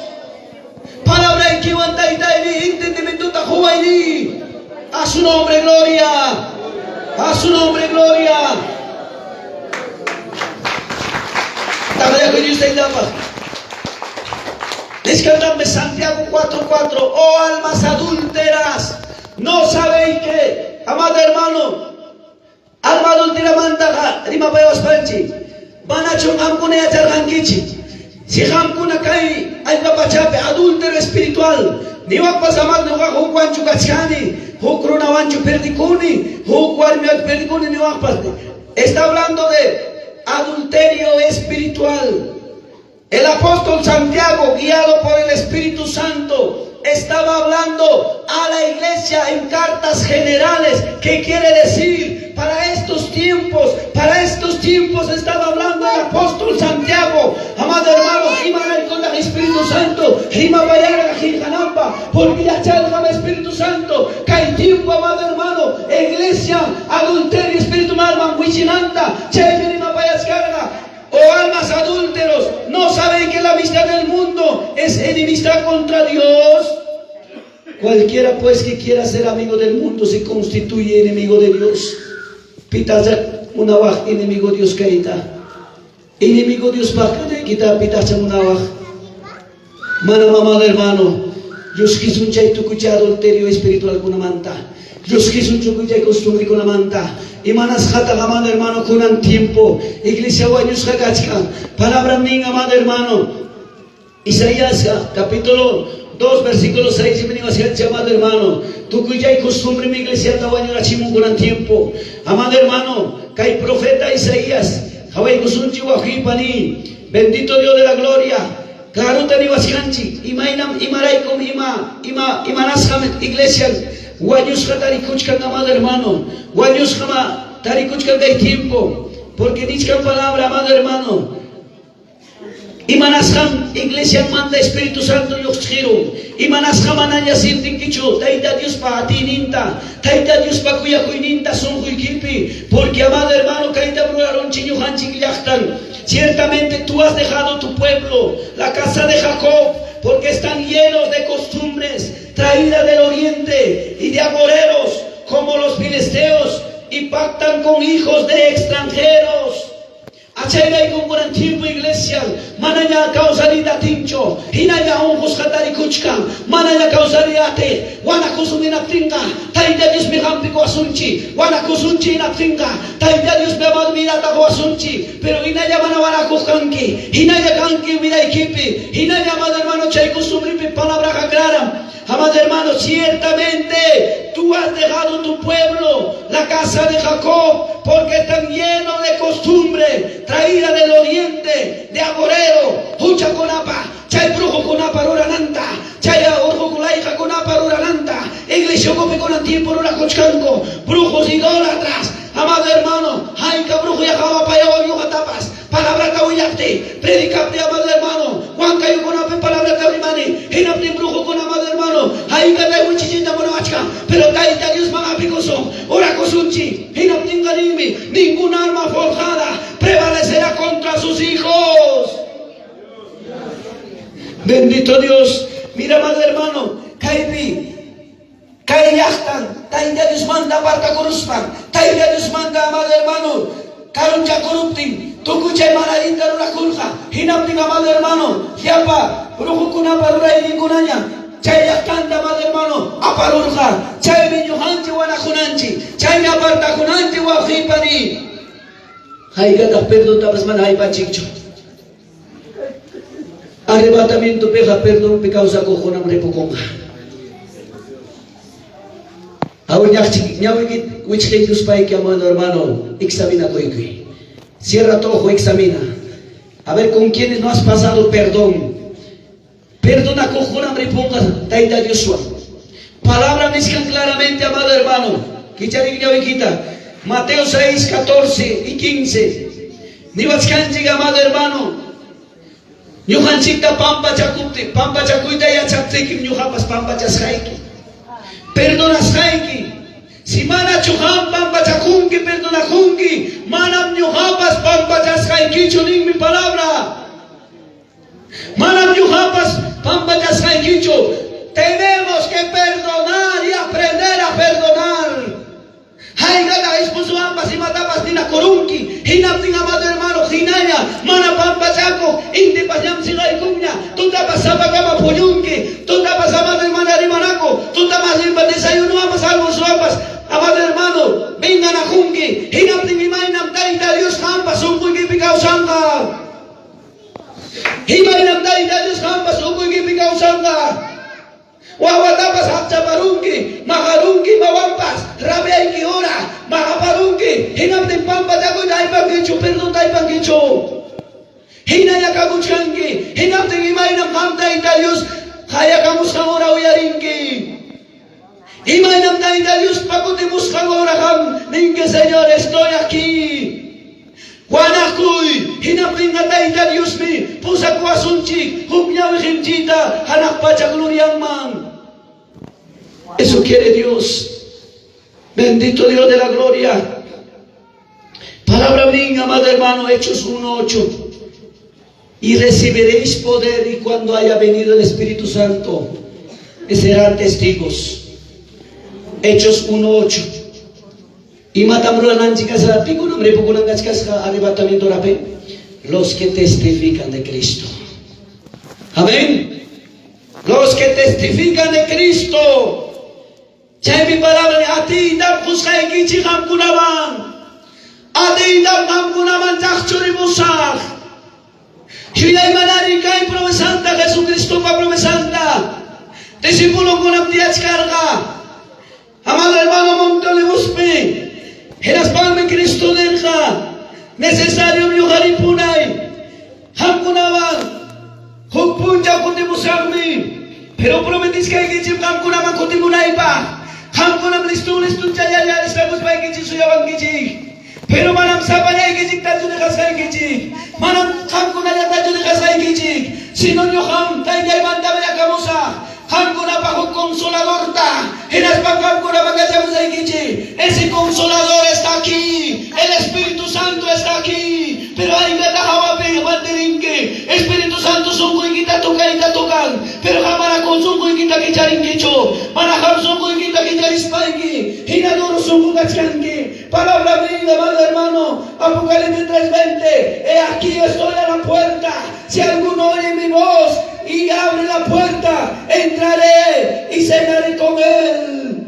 Palabraykiwan Taytaymi entendimientota quway niy. A su nombre gloria. A su nombre gloria. Taqllakuy Dios Taytapaq. Nichkantanmi Santiago 4:4, oh almas adúlteras, no sabéis que, amado hermano, alma adulteramantaqa rimapayawaspanchik, manachum qamkuna yacharqankichik? Si qamkuna kay allpa pachapi adúltero espiritual, niwaqpas amado ñuqaqa hukwanchu kachkani, huk runawanchu perdikuni, huk warmiwanchu perdikuni niwaqpas. Está hablando de adulterio espiritual. El apóstol Santiago, guiado por el Espíritu Santo, estaba hablando a la iglesia en cartas generales. ¿Qué quiere decir? Para estos tiempos, para estos tiempos estaba hablando el apóstol Santiago. Amado hermano, con el Espíritu Santo, porque ya el Espíritu Santo. Kay tiempo, amado hermano, iglesia, adulterio, espíritu malman, wichinanta, chaymi rimapayachkarqa. Oh almas adúlteros, ¿no saben que la amistad del mundo es enemistad contra Dios? Cualquiera pues que quiera ser amigo del mundo se constituye enemigo de Dios. Pitaq munawaq enemigo Dios kayta. Enemigo Dios kita pitaq munawaq. Mana amado hermano, lluqsisun chay tukuy adulterio espiritual kunamanta. Lluqsisun tukuy chay costumbre kunamanta. Imanasqataq, amado hermano, kunan tiempo iglesia wañusqa kachkan. Palabra nin, amado hermano. Isaías capítulo 2 versículo 6 amado hermano. Tukuy chay costumbre mi iglesia wañurachimun kunan tiempo. Amado hermano, kay profeta Isaías, qawaykusunchik wawqipani. Bendito Dios de la gloria. Clarota niwachkanchik, imaynam imaraykum ima ima imanasqam iglesia wañusqa tarikuchkan, amado hermano, wañusqa tarikuchkan kay tiempo, porque nichkan palabra, amado hermano, imanasqam iglesiamanta Espíritu Santo lluqchirun, imanasqa manaña sientinkichu Tayta Diospa atiyninta, Tayta Diospa kuyakuyninta sunquykipi, porque amado hermano, kayta rurarunchik ñuqanchik llaqtan. Ciertamente tú has dejado tu pueblo, la casa de Jacob, porque están llenos de costumbres traídas del oriente y de agoreros como los filisteos y pactan con hijos de extranjeros. Achayraykum kunan tiempo iglesia, manaña kawsariyta atinchu, hinalla unqusqa tarikuchkan, manaña kawsariy atiq, wanakusun hinaptinqa, Tayta Diosmi hampikuwasunchik, wanakusunchik hinaptinqa, Tayta Diosmi amado vidata quwasunchik, pero hinalla mana wanakuq kanki, hinalla kanki vidaykipi, hinalla amado hermano chay costumbrepi palabraqa claram. Amado hermano, ciertamente tú has dejado tu pueblo, la casa de Jacob, porque están llenos de costumbre traída del oriente, de agorero, huchakunapa, chay brujokunapa rurananta, chay urqu layqakunapa rurananta, iglesia ukupi kunan tiempo rurakuchkanku, brujos idólatras. Amado hermano, hayka brujuya qawapayawan ñuqatapas, palabrata willaptiy, predicaptiy, amado hermano, Huancayukunapi palabrata rimani, hinaptin brujukuna, amado hermano, haykatay wichichiyta munawachkan, pero Tayta Diosman hapikusun, orakusunchik, hinaptinqa ninmi, ninguna arma forjada prevalecerá contra sus hijos. Bendito Dios, mira, amado hermano, kaypi kay llaqtan Tayta Diosmanta apartakuruspan, Tayta Diosmanta, amado hermano, karunchakuruptin, tukuy chay mana allinta rurakurqa. Hinaptin, amado hermano, llapa brujukunapa rurayninkunaña chay llaqtanta, amado hermano, aparurqa. Chaymi ñuqanchik wanakunanchik, chaymi apartakunanchik, wawqiypani. Haykataq perdontapas mana haypanchikchu. Arrebatamientopiqa perdonpi kawsakuqkunam ripukunqa. Ñawiki wichqaykuspayki, amado hermano, examinakuykuy. Cierra tu ojo, examina. A ver, ¿con quiénes no has pasado perdón? Perdonakuqkunam ripunqa Tayta Dioswan. Palabra nichkan claramente, amado hermano. Kicharik ñawikita. Mateo 6, 14 y 15. Niwachkanchik, amado hermano. Ñuqanchikta pampachakupti, pampachakuyta yachaptikim ñuqapas pampachasqayki. Perdonasqayki. Si manachu qam pampachakunki, perdonakunki, manam ñuqapas pampachasqaykichu ninmi palabra. Manam ñuqapas pampachasqaykichu. Tenemos que perdonar y aprender a perdonar. Haykata esposowanpas imatapas ninakurunki, hinaptin, amado hermano, hinalla mana pampachakuq, intipas llamsiqaykunña, tutapas sapakama puñunki, tutapas, amado hermano, rimanaku, tutapas desayunowanpas almuerzowanpas, amado hermano, venganakunki, hinaptin imaynam Tayta Dios qampa sunquykipi kawsanqa. Imaynam Tayta Dios qampa sunquykipi kawsanqa. Wawatapas hapchaparunki, maqarunki imawanpas, rabiayki hora, maqaparunki, hinaptin pampachakuyta aypankichu, perdonta aypankichu. Hinalla kakuchkanki, hinaptin imaynam qam Tayta Dios qayakamusqan hora uyarinki. Imaynam Tayta Diospa kutimusqan hora qam ninki, Señor, estoy aquí. Wanakuy, hinaptinqa Tayta Diosmi pusakuwasunchik huk ñawi qinchita hanaq pacha glorianman. Eso quiere Dios. Bendito Dios de la gloria. Palabra nin, amado hermano, Hechos 1:8. Y recibiréis poder y cuando haya venido el Espíritu Santo, me serán testigos. Hechos 1:8. Imatam rurananchik kasqa? Pikunam ripukunan kachkasqa arrebatamiento horapi? Los que testifican de Cristo. Amén. Los que testifican de Cristo. Chaymi palabra atiytam qusqaykichik qamkunaman. Atiytam qamkunaman chaqchurimusaq. Yuyaymanani kay promesanta, Jesucristopa promesanta. Discipulonkunam tiyachkarqa. Amado hermano, Monte Olivospi, hinaspanmi Cristo nirqa, necesariom ñuqa ripunay, qamkunawan huk punchaw kutimusaqmi, pero prometisqaykichik qamkunaman kutimunaypaq, qamkunam listun listun chayalla alistakuspaykichik suyawankichik, pero manam sapallaykichiktachu deqasqaykichik, manam qamkunallatachu deqasqaykichik, sino ñuqam Taytaymanta mañakamusaq qamkunapaq huk consoladorta, hinaspam qamkunaman kachamusaykichik. Ese consolador está aquí, el Espíritu Santo está aquí, pero haykata hawapi mantirinki, Espíritu Santo sunquykita tocayta tocan, pero qam mana sunquykita kicharinkichu, mana qam sunquykita kicharispayki, hina duro sunqu kachkanki. Palabra mía, amado hermano, Apocalipsis 3:20, he aquí estoy a la puerta, si alguno oye mi voz y abre la puerta, entraré y cenaré con él.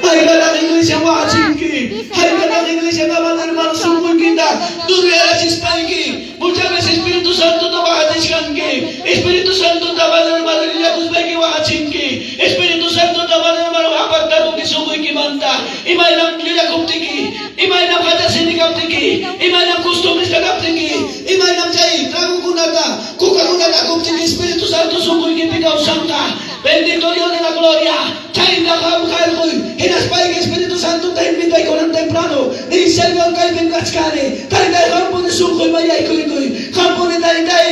Haykataq iglesia waqachinki, haykataq iglesia, amado hermano, sunquykita duruyarachispayki, muchas veces Espíritu Santo waqachichkanki, Espíritu Santo, amado hermano, llullakuspayki waqachinki, Espíritu Santo, amado hermano, apartarunki sunquykimanta, imaynam llullakuptiki, imaynam hachasini kaptiki, imaynam costumbresta kaptiki, imaynam chay tragokunata, cocakunata kuptiki, Espíritu Santo sunquykipi kawsanqa. Bendito Dios de la gloria. Chayta qam qarquy, hinaspayki Espíritu. Santota invitay kunan temprano. Niy, Señor, kaypim kachkani. Taytay, qampuni sunquyman yaykuykuy. Qampuni, Taytay,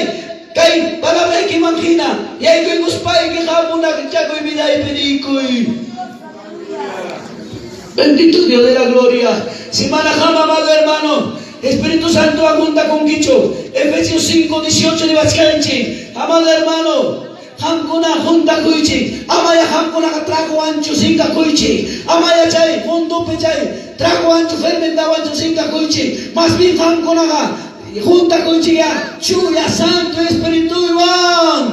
kay palabraykiman hina yaykuykuspayki qam munakchakuy vidaypi niykuy. Bendito Dios de la gloria. Si mana qam, amado hermano, Espíritu Santowan juntakunkichu. Efesios 5, 18 riwachkanchik. Amado hermano, qamkuna juntakuychik. Amaya qamkunaqa tragowanchu sinkakuychik. Amaya chay mundopi chay tragowanchu fermentawanchu sinkakuychik. Más bien qamkunaqa juntakuychikyá Chuya Santo Espirituywan.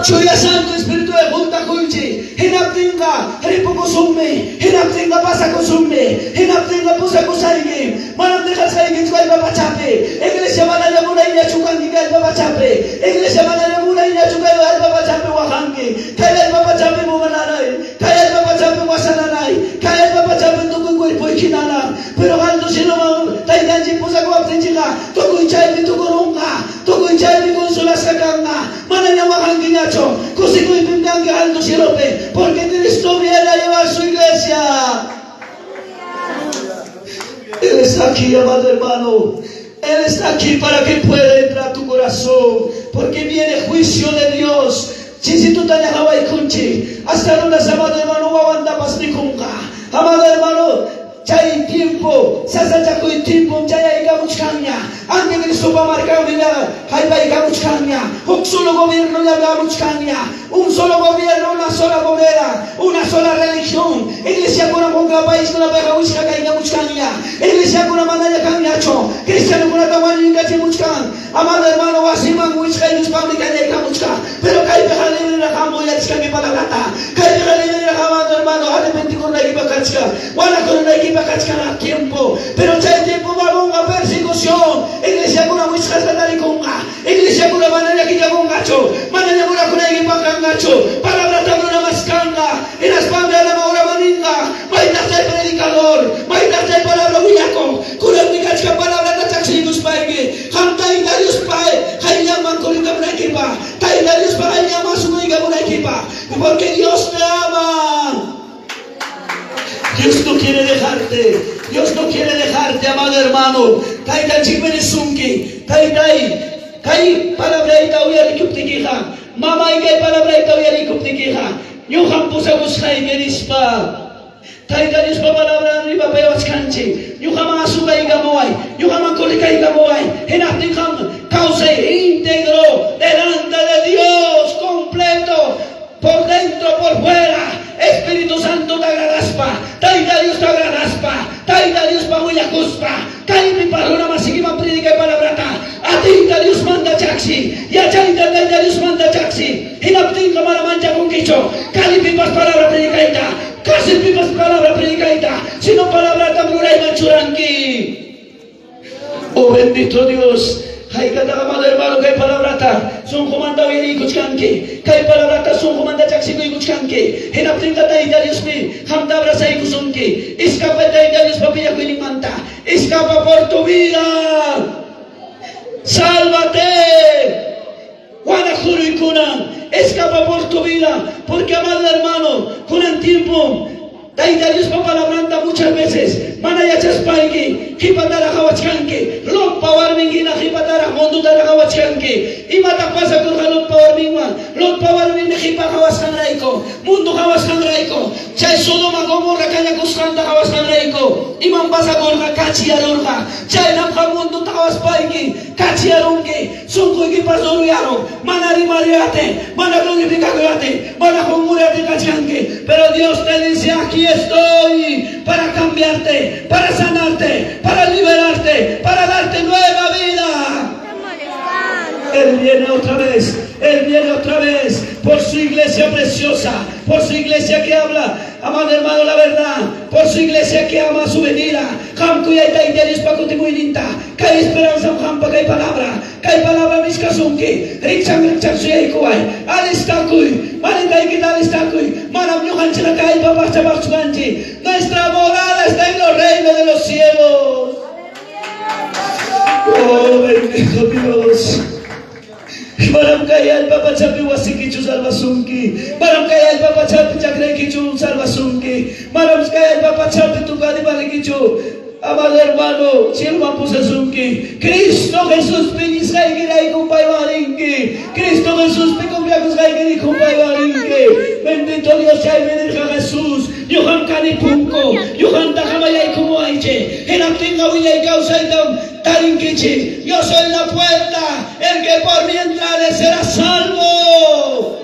Chuya Santo Espirituwan juntakuychik. Hinaptinqa ripukusunmi. Hinaptinqa pasakusunmi. Hinaptinqa pusakusaykim. Manam dejasqaykichu kay allpa pachapi. Iglesia manaña munayñachu kanki kay allpa pachapi. Iglesia manaña munayñachu kay allpa pachapi waqanki. Kay allpa pachapi munanay. Kay allpa pachapi wasananay. Kay allpa pachapi tukuy cuerpoyki nanay. Pero alto cieloman Taytanchik pusakuwaptinchikqa tukuy chaymi tukurunqa. Tukuy chaymi consolasqa kanqa. Manaña waqankiñachu. Kusikuypim kanki alto cielopi. Porque Cristo viene a llevar su iglesia. Él está aquí, amado hermano. Él está aquí para que pueda entrar a tu corazón. Porque viene juicio de Dios. Chisitutaña qawaykunchik. Hasta runas, amado hermano, wawantapas mikunqa. Amado hermano, chay tiempo, sasachakuy tiempom chayaykamuchkanña. Anticristopa markanmi haypaykamuchkanña. Huk solo gobiernolla hamuchkanña. Un solo gobierno, una sola moneda, una sola religión. Iglesiakuna qunqa paiskunapiqa wichqa kaykamuchkanña. Iglesiakuna manaña kanñachu. Cristianokunata wañuykachimuchkan. Amado hermano, wasiman wichqaykuspanmi kañaykamuchkan. Pero kaypiqa libreraq qam uyarichkanki palabrata. Kaypiqa libreraq, amado hermano, arrepentikunaykipaq kachkan. Wanakunaykipaq kachkan tiempo. Pero chay tiempo hamunqa persecución. Iglesiakuna wichqasqa tarikunqa. Iglesiakuna manaña killakunqachu. Manaña murakunaykipaq kanqachu. Palabrata runa maskanqa. Hinaspanmi alama uramaninqa. Maytaq chay predicador? Maytaq chay palabra willakuq? Kunanmi kachkan palabrata chaqsiykuspayki. Qam Tayta Diospa qayllanman kurikamunaykipaq. Tayta Diospa qayllanman sumuykamunaykipaq. Porque Dios te ama. Dios no quiere dejarte. Dios no quiere dejarte, amado hermano. Taytanchikmi nisunki. Taytay, kay palabrayta uyarikuptikiqa, mamay kay palabrayta uyarikuptikiqa, ñuqam pusakusqayki nispa. Tayta Diospa palabran rimapayawachkanchik. Ñuqaman asukaykamuway, ñuqaman corrikaykamuway. Hinaptin qam kawsay íntegro delante de Dios, completo, por dentro, por fuera. Espíritu Santo te agradaspa, Tayta Dios te agradaspa, Tayta Diospa willakuspa, kaypi runa masikiman predicay palabrata. Atiyta Dios manda chaksi, yachayta Tayta Dios manda chaksi. Hinaptinqa mana manchakunkichu, callepipas palabra predicayta, cárcelpipas palabra predicayta, sino palabrata rurayman churanki. Oh bendito Dios, haykataq amado hermano kay palabrata sunqumanta uyariykuchkanki, kay palabrata sunqumanta chaqsikuykuchkanki. Hinaptinqa Tayta Diosmi qamta abrazaykusunki. Escapa Tayta Diospa piñakuyninmanta, escapa por tu vida. Sálvate. Wanakuruykunan, escapa por tu vida, porque amado hermano, kunan tiempo Tayta Diospa palabranta muchas veces mana yachaspayki qhipataraq qawachkanki. Lotpa warmin hina qhipataraq mundotaraq qawachkanki. Imataq pasakurqa Lotpa warminwan? Lotpa warminmi qipa qawasqanrayku, mundo qawasqanrayku, chay Sodoma Gomorra kañakusqanta qawasqanrayku, imam pasakurqa? Kachiyarurqa. Chaynam qam mundota qawaspayki kachiyarunki. Sunquykipas uruyarun, mana rimariyati, mana glorificakuyati, mana qunquriyati kachkanki. Pero Dios te dice, aquí estoy para cambiarte, para sanarte, para liberarte, para darte nueva vida. Él viene otra vez, Él viene otra vez por su iglesia preciosa, por su iglesia que habla, amado hermano, la verdad, por su iglesia que ama su venida. Qam kuyay Tayta Diospa kutimuyninta, kay esperanzam qampa kay palabra, kay palabra miskasunki, rikchan rikchan suyaykuway, alistakuy, maletaykita alistakuy, manam ñuqanchikqa kay allpa pachapaqchu kanchik. Nuestra morada está en los reinos de los cielos. Oh, bendito Dios. Manam kay allpa pachapi wasikichu salvasunki. Manam kay allpa pachapi chakraykichu salvasunki. Manam kay allpa Tukaniparnikichu. Amado hermano, cieloman pusasunki. Cristo Jesuspi iñisqaykiraykum paywan rinki. Cristo Jesuspi confiakusqaykiraykum paywan rinki. Bendito Dios, chaymi nirqa Jesús, ñuqam kani punku, ñuqantaqa mayaykumuwaychik. Hinaptinqa wiñay kawsaytam tarinkichik. Yo soy la puerta, el que por mí entrare será salvo.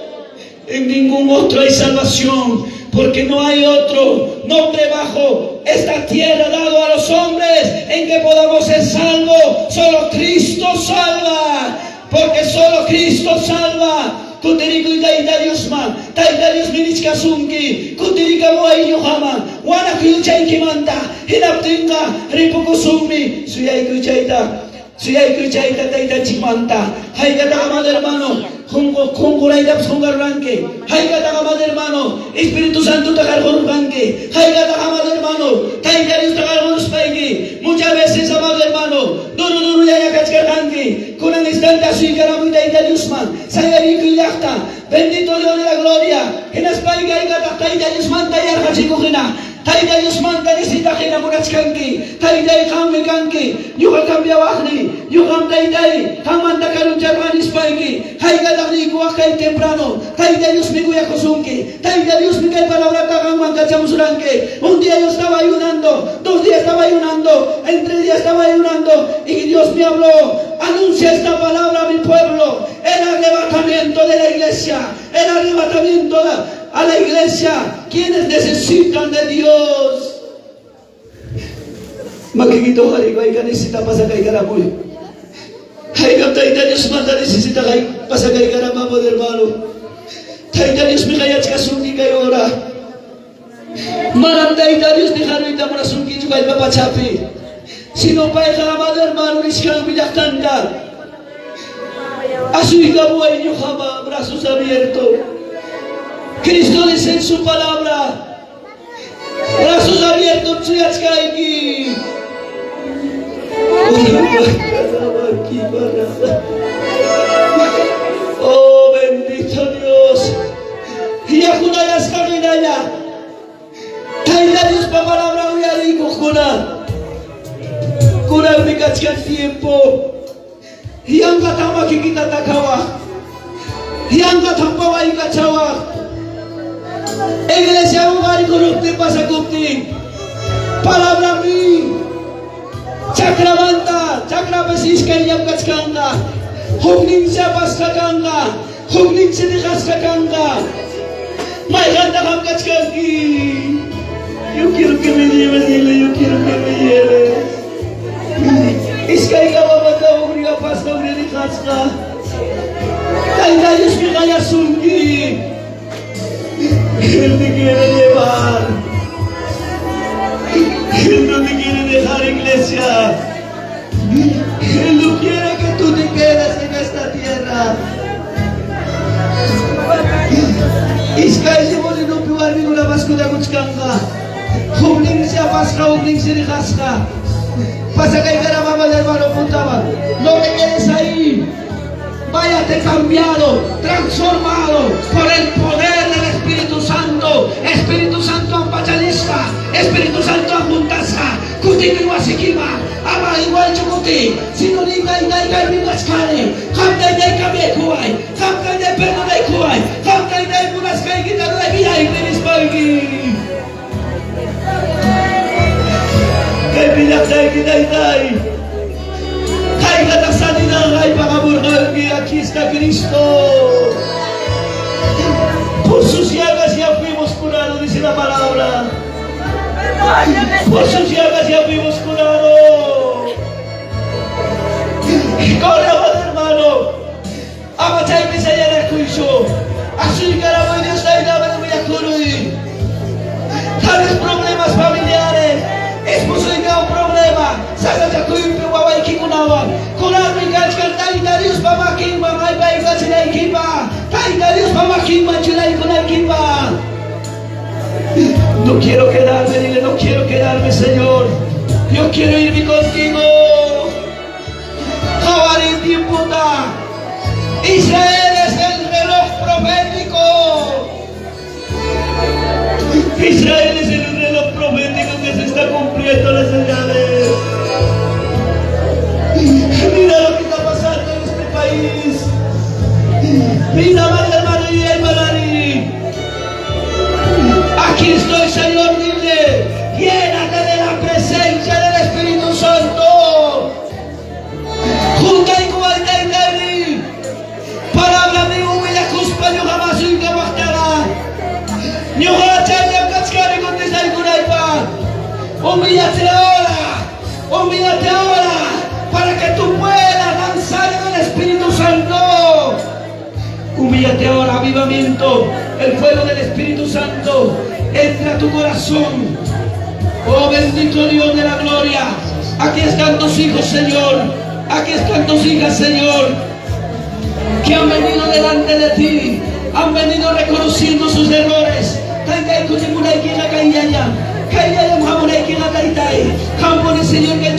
En ningún otro hay salvación, porque no hay otro nombre bajo esta tierra dado a los hombres en que podamos ser salvos. Solo Cristo salva, porque solo Cristo salva. Kutirikuy Tayta Diosman, Tayta Diosmi nichkasunki, kutirikamuway ñuqaman, wanakuy huchaykimanta, hinaptinqa ripukusunmi. Suyaykuy chayta. Suyaykuy chayta Taytanchikmanta. Haykataq, amado hermano, qunquraytapas qunqarurqanki? Haykataq, amado hermano, Espíritu Santota qarqururqanki? Haykataq, amado hermano, Tayta Diosta qarquruspayki muchas veces, amado hermano, duro durullaña kachkarqanki? Kunan instante asuykaramuy Tayta Diosman, sayarikuy llaqta, bendito Dios de la gloria, hinaspayki haykataq Tayta Diosmanta yarqachikuq hina, Tayta Diosmanta necesitaq hina munachkanki. Taytay, qammi kanki ñuqa cambiawaqniy. Ñuqam Taytay, qammanta karuncharqani nispayki. Haykataq niykuwaq kay temprano, Tayta Diosmi kuyakusunki. Tayta Diosmi kay palabrata qamman kachamusuranki. Un día yo estaba ayunando, dos días estaba ayunando, en tres días estaba ayunando y Dios me habló. Anuncia esta palabra a mi pueblo. El arrebatamiento de la iglesia, el arrebatamiento a la iglesia, quienes necesitan de Dios. Makikita hoqariyku necesita pasakaykaramuy. Haykam Tayta Diosmanta necesita pasakaykaramamo, hermano. Tayta Diosmi qayachkasunki kay hora. Manam Tayta Dios dejaruyta munasunkichu kay pachapi. Sino payqa, amado hermano, nichkanmi llaqtanta. Asuykamuway ñuqaman, brazos abiertos. Cristo dice en su palabra, brazos abiertos suyachkayki. Oh, bendito Dios. Yakunayasqa rinalla. Tayta Diospa palabra uyariykuqkuna. Kunanmi kachkan tiempo. Yanqatam makikita takawaq. Yanqatam pawaykachawaq. Iglesia uqarikuruptin pasakuptin. Palabra mi. Chakramanta, chakrapas iskay llamkachkanqa. Hukninsi apasqa kanqa, hukninsi dejasqa kanqa. Mayqantaq qam kachkanki? Yo quiero que me lleves, dile, yo quiero que me lleves. Iskay kawamanta huknin apasqa, huknin dejasqa. Tayta Diosmi qayasunki. Él te quiere llevar. Él no te quiere dejar, iglesia. Él no quiere que tú te quedes en esta tierra. Iskaysi molinupi warmikunapas kudakuchkanqa. Hukninsi apasqa, hukninsi dejasqa. Pasakaykarama, amado hermano, puntaman. No te quedes ahí. Váyate cambiado, transformado por el poder del Espíritu Santo. Espíritu Santo ampachalisqa, Espíritu Santo amuntasqa, kutikuy wasikiman, ama igualchu kuti, sino ni taytay kaypi kachkani, qam taytay cambiaykuway, qam taytay perdonaykuway, qam taytay munasqaykita rurayki nispayki. Kaypi llaqtayki taytay. Haykataq sanidad aypaqamurqanki, aquí está Cristo. Por sus llagas ya fuimos curados, dice la palabra. Por sus llagas ya fuimos curados. Corre, amado hermano. Ama chaypi sayanakuychu. Asuykaramuy Dios taytaman willakuruy. Tales problemas familiares. Esposoyka un problema. Sasachakuypi wawaykikunawan. Kunanmi kachkan Tayta Diospa makinman aypaykachinaykipaq. Tayta Diospa makinman churaykunaykipaq. No quiero quedarme, dile, no quiero quedarme, Señor. Yo quiero irme contigo. Qhawarin tiempota. Israel es el reloj profético. Israel es el reloj profético que se está cumpliendo. Humíllate ahora. Humíllate ahora para que tú puedas danzar en el Espíritu Santo. Humíllate ahora, avivamiento. El fuego del Espíritu Santo entra a tu corazón. Oh bendito Dios de la gloria. Aquí están tus hijos, Señor. Aquí están tus hijas, Señor. Que han venido delante de ti. Han venido reconociendo sus errores. Señor, Señor.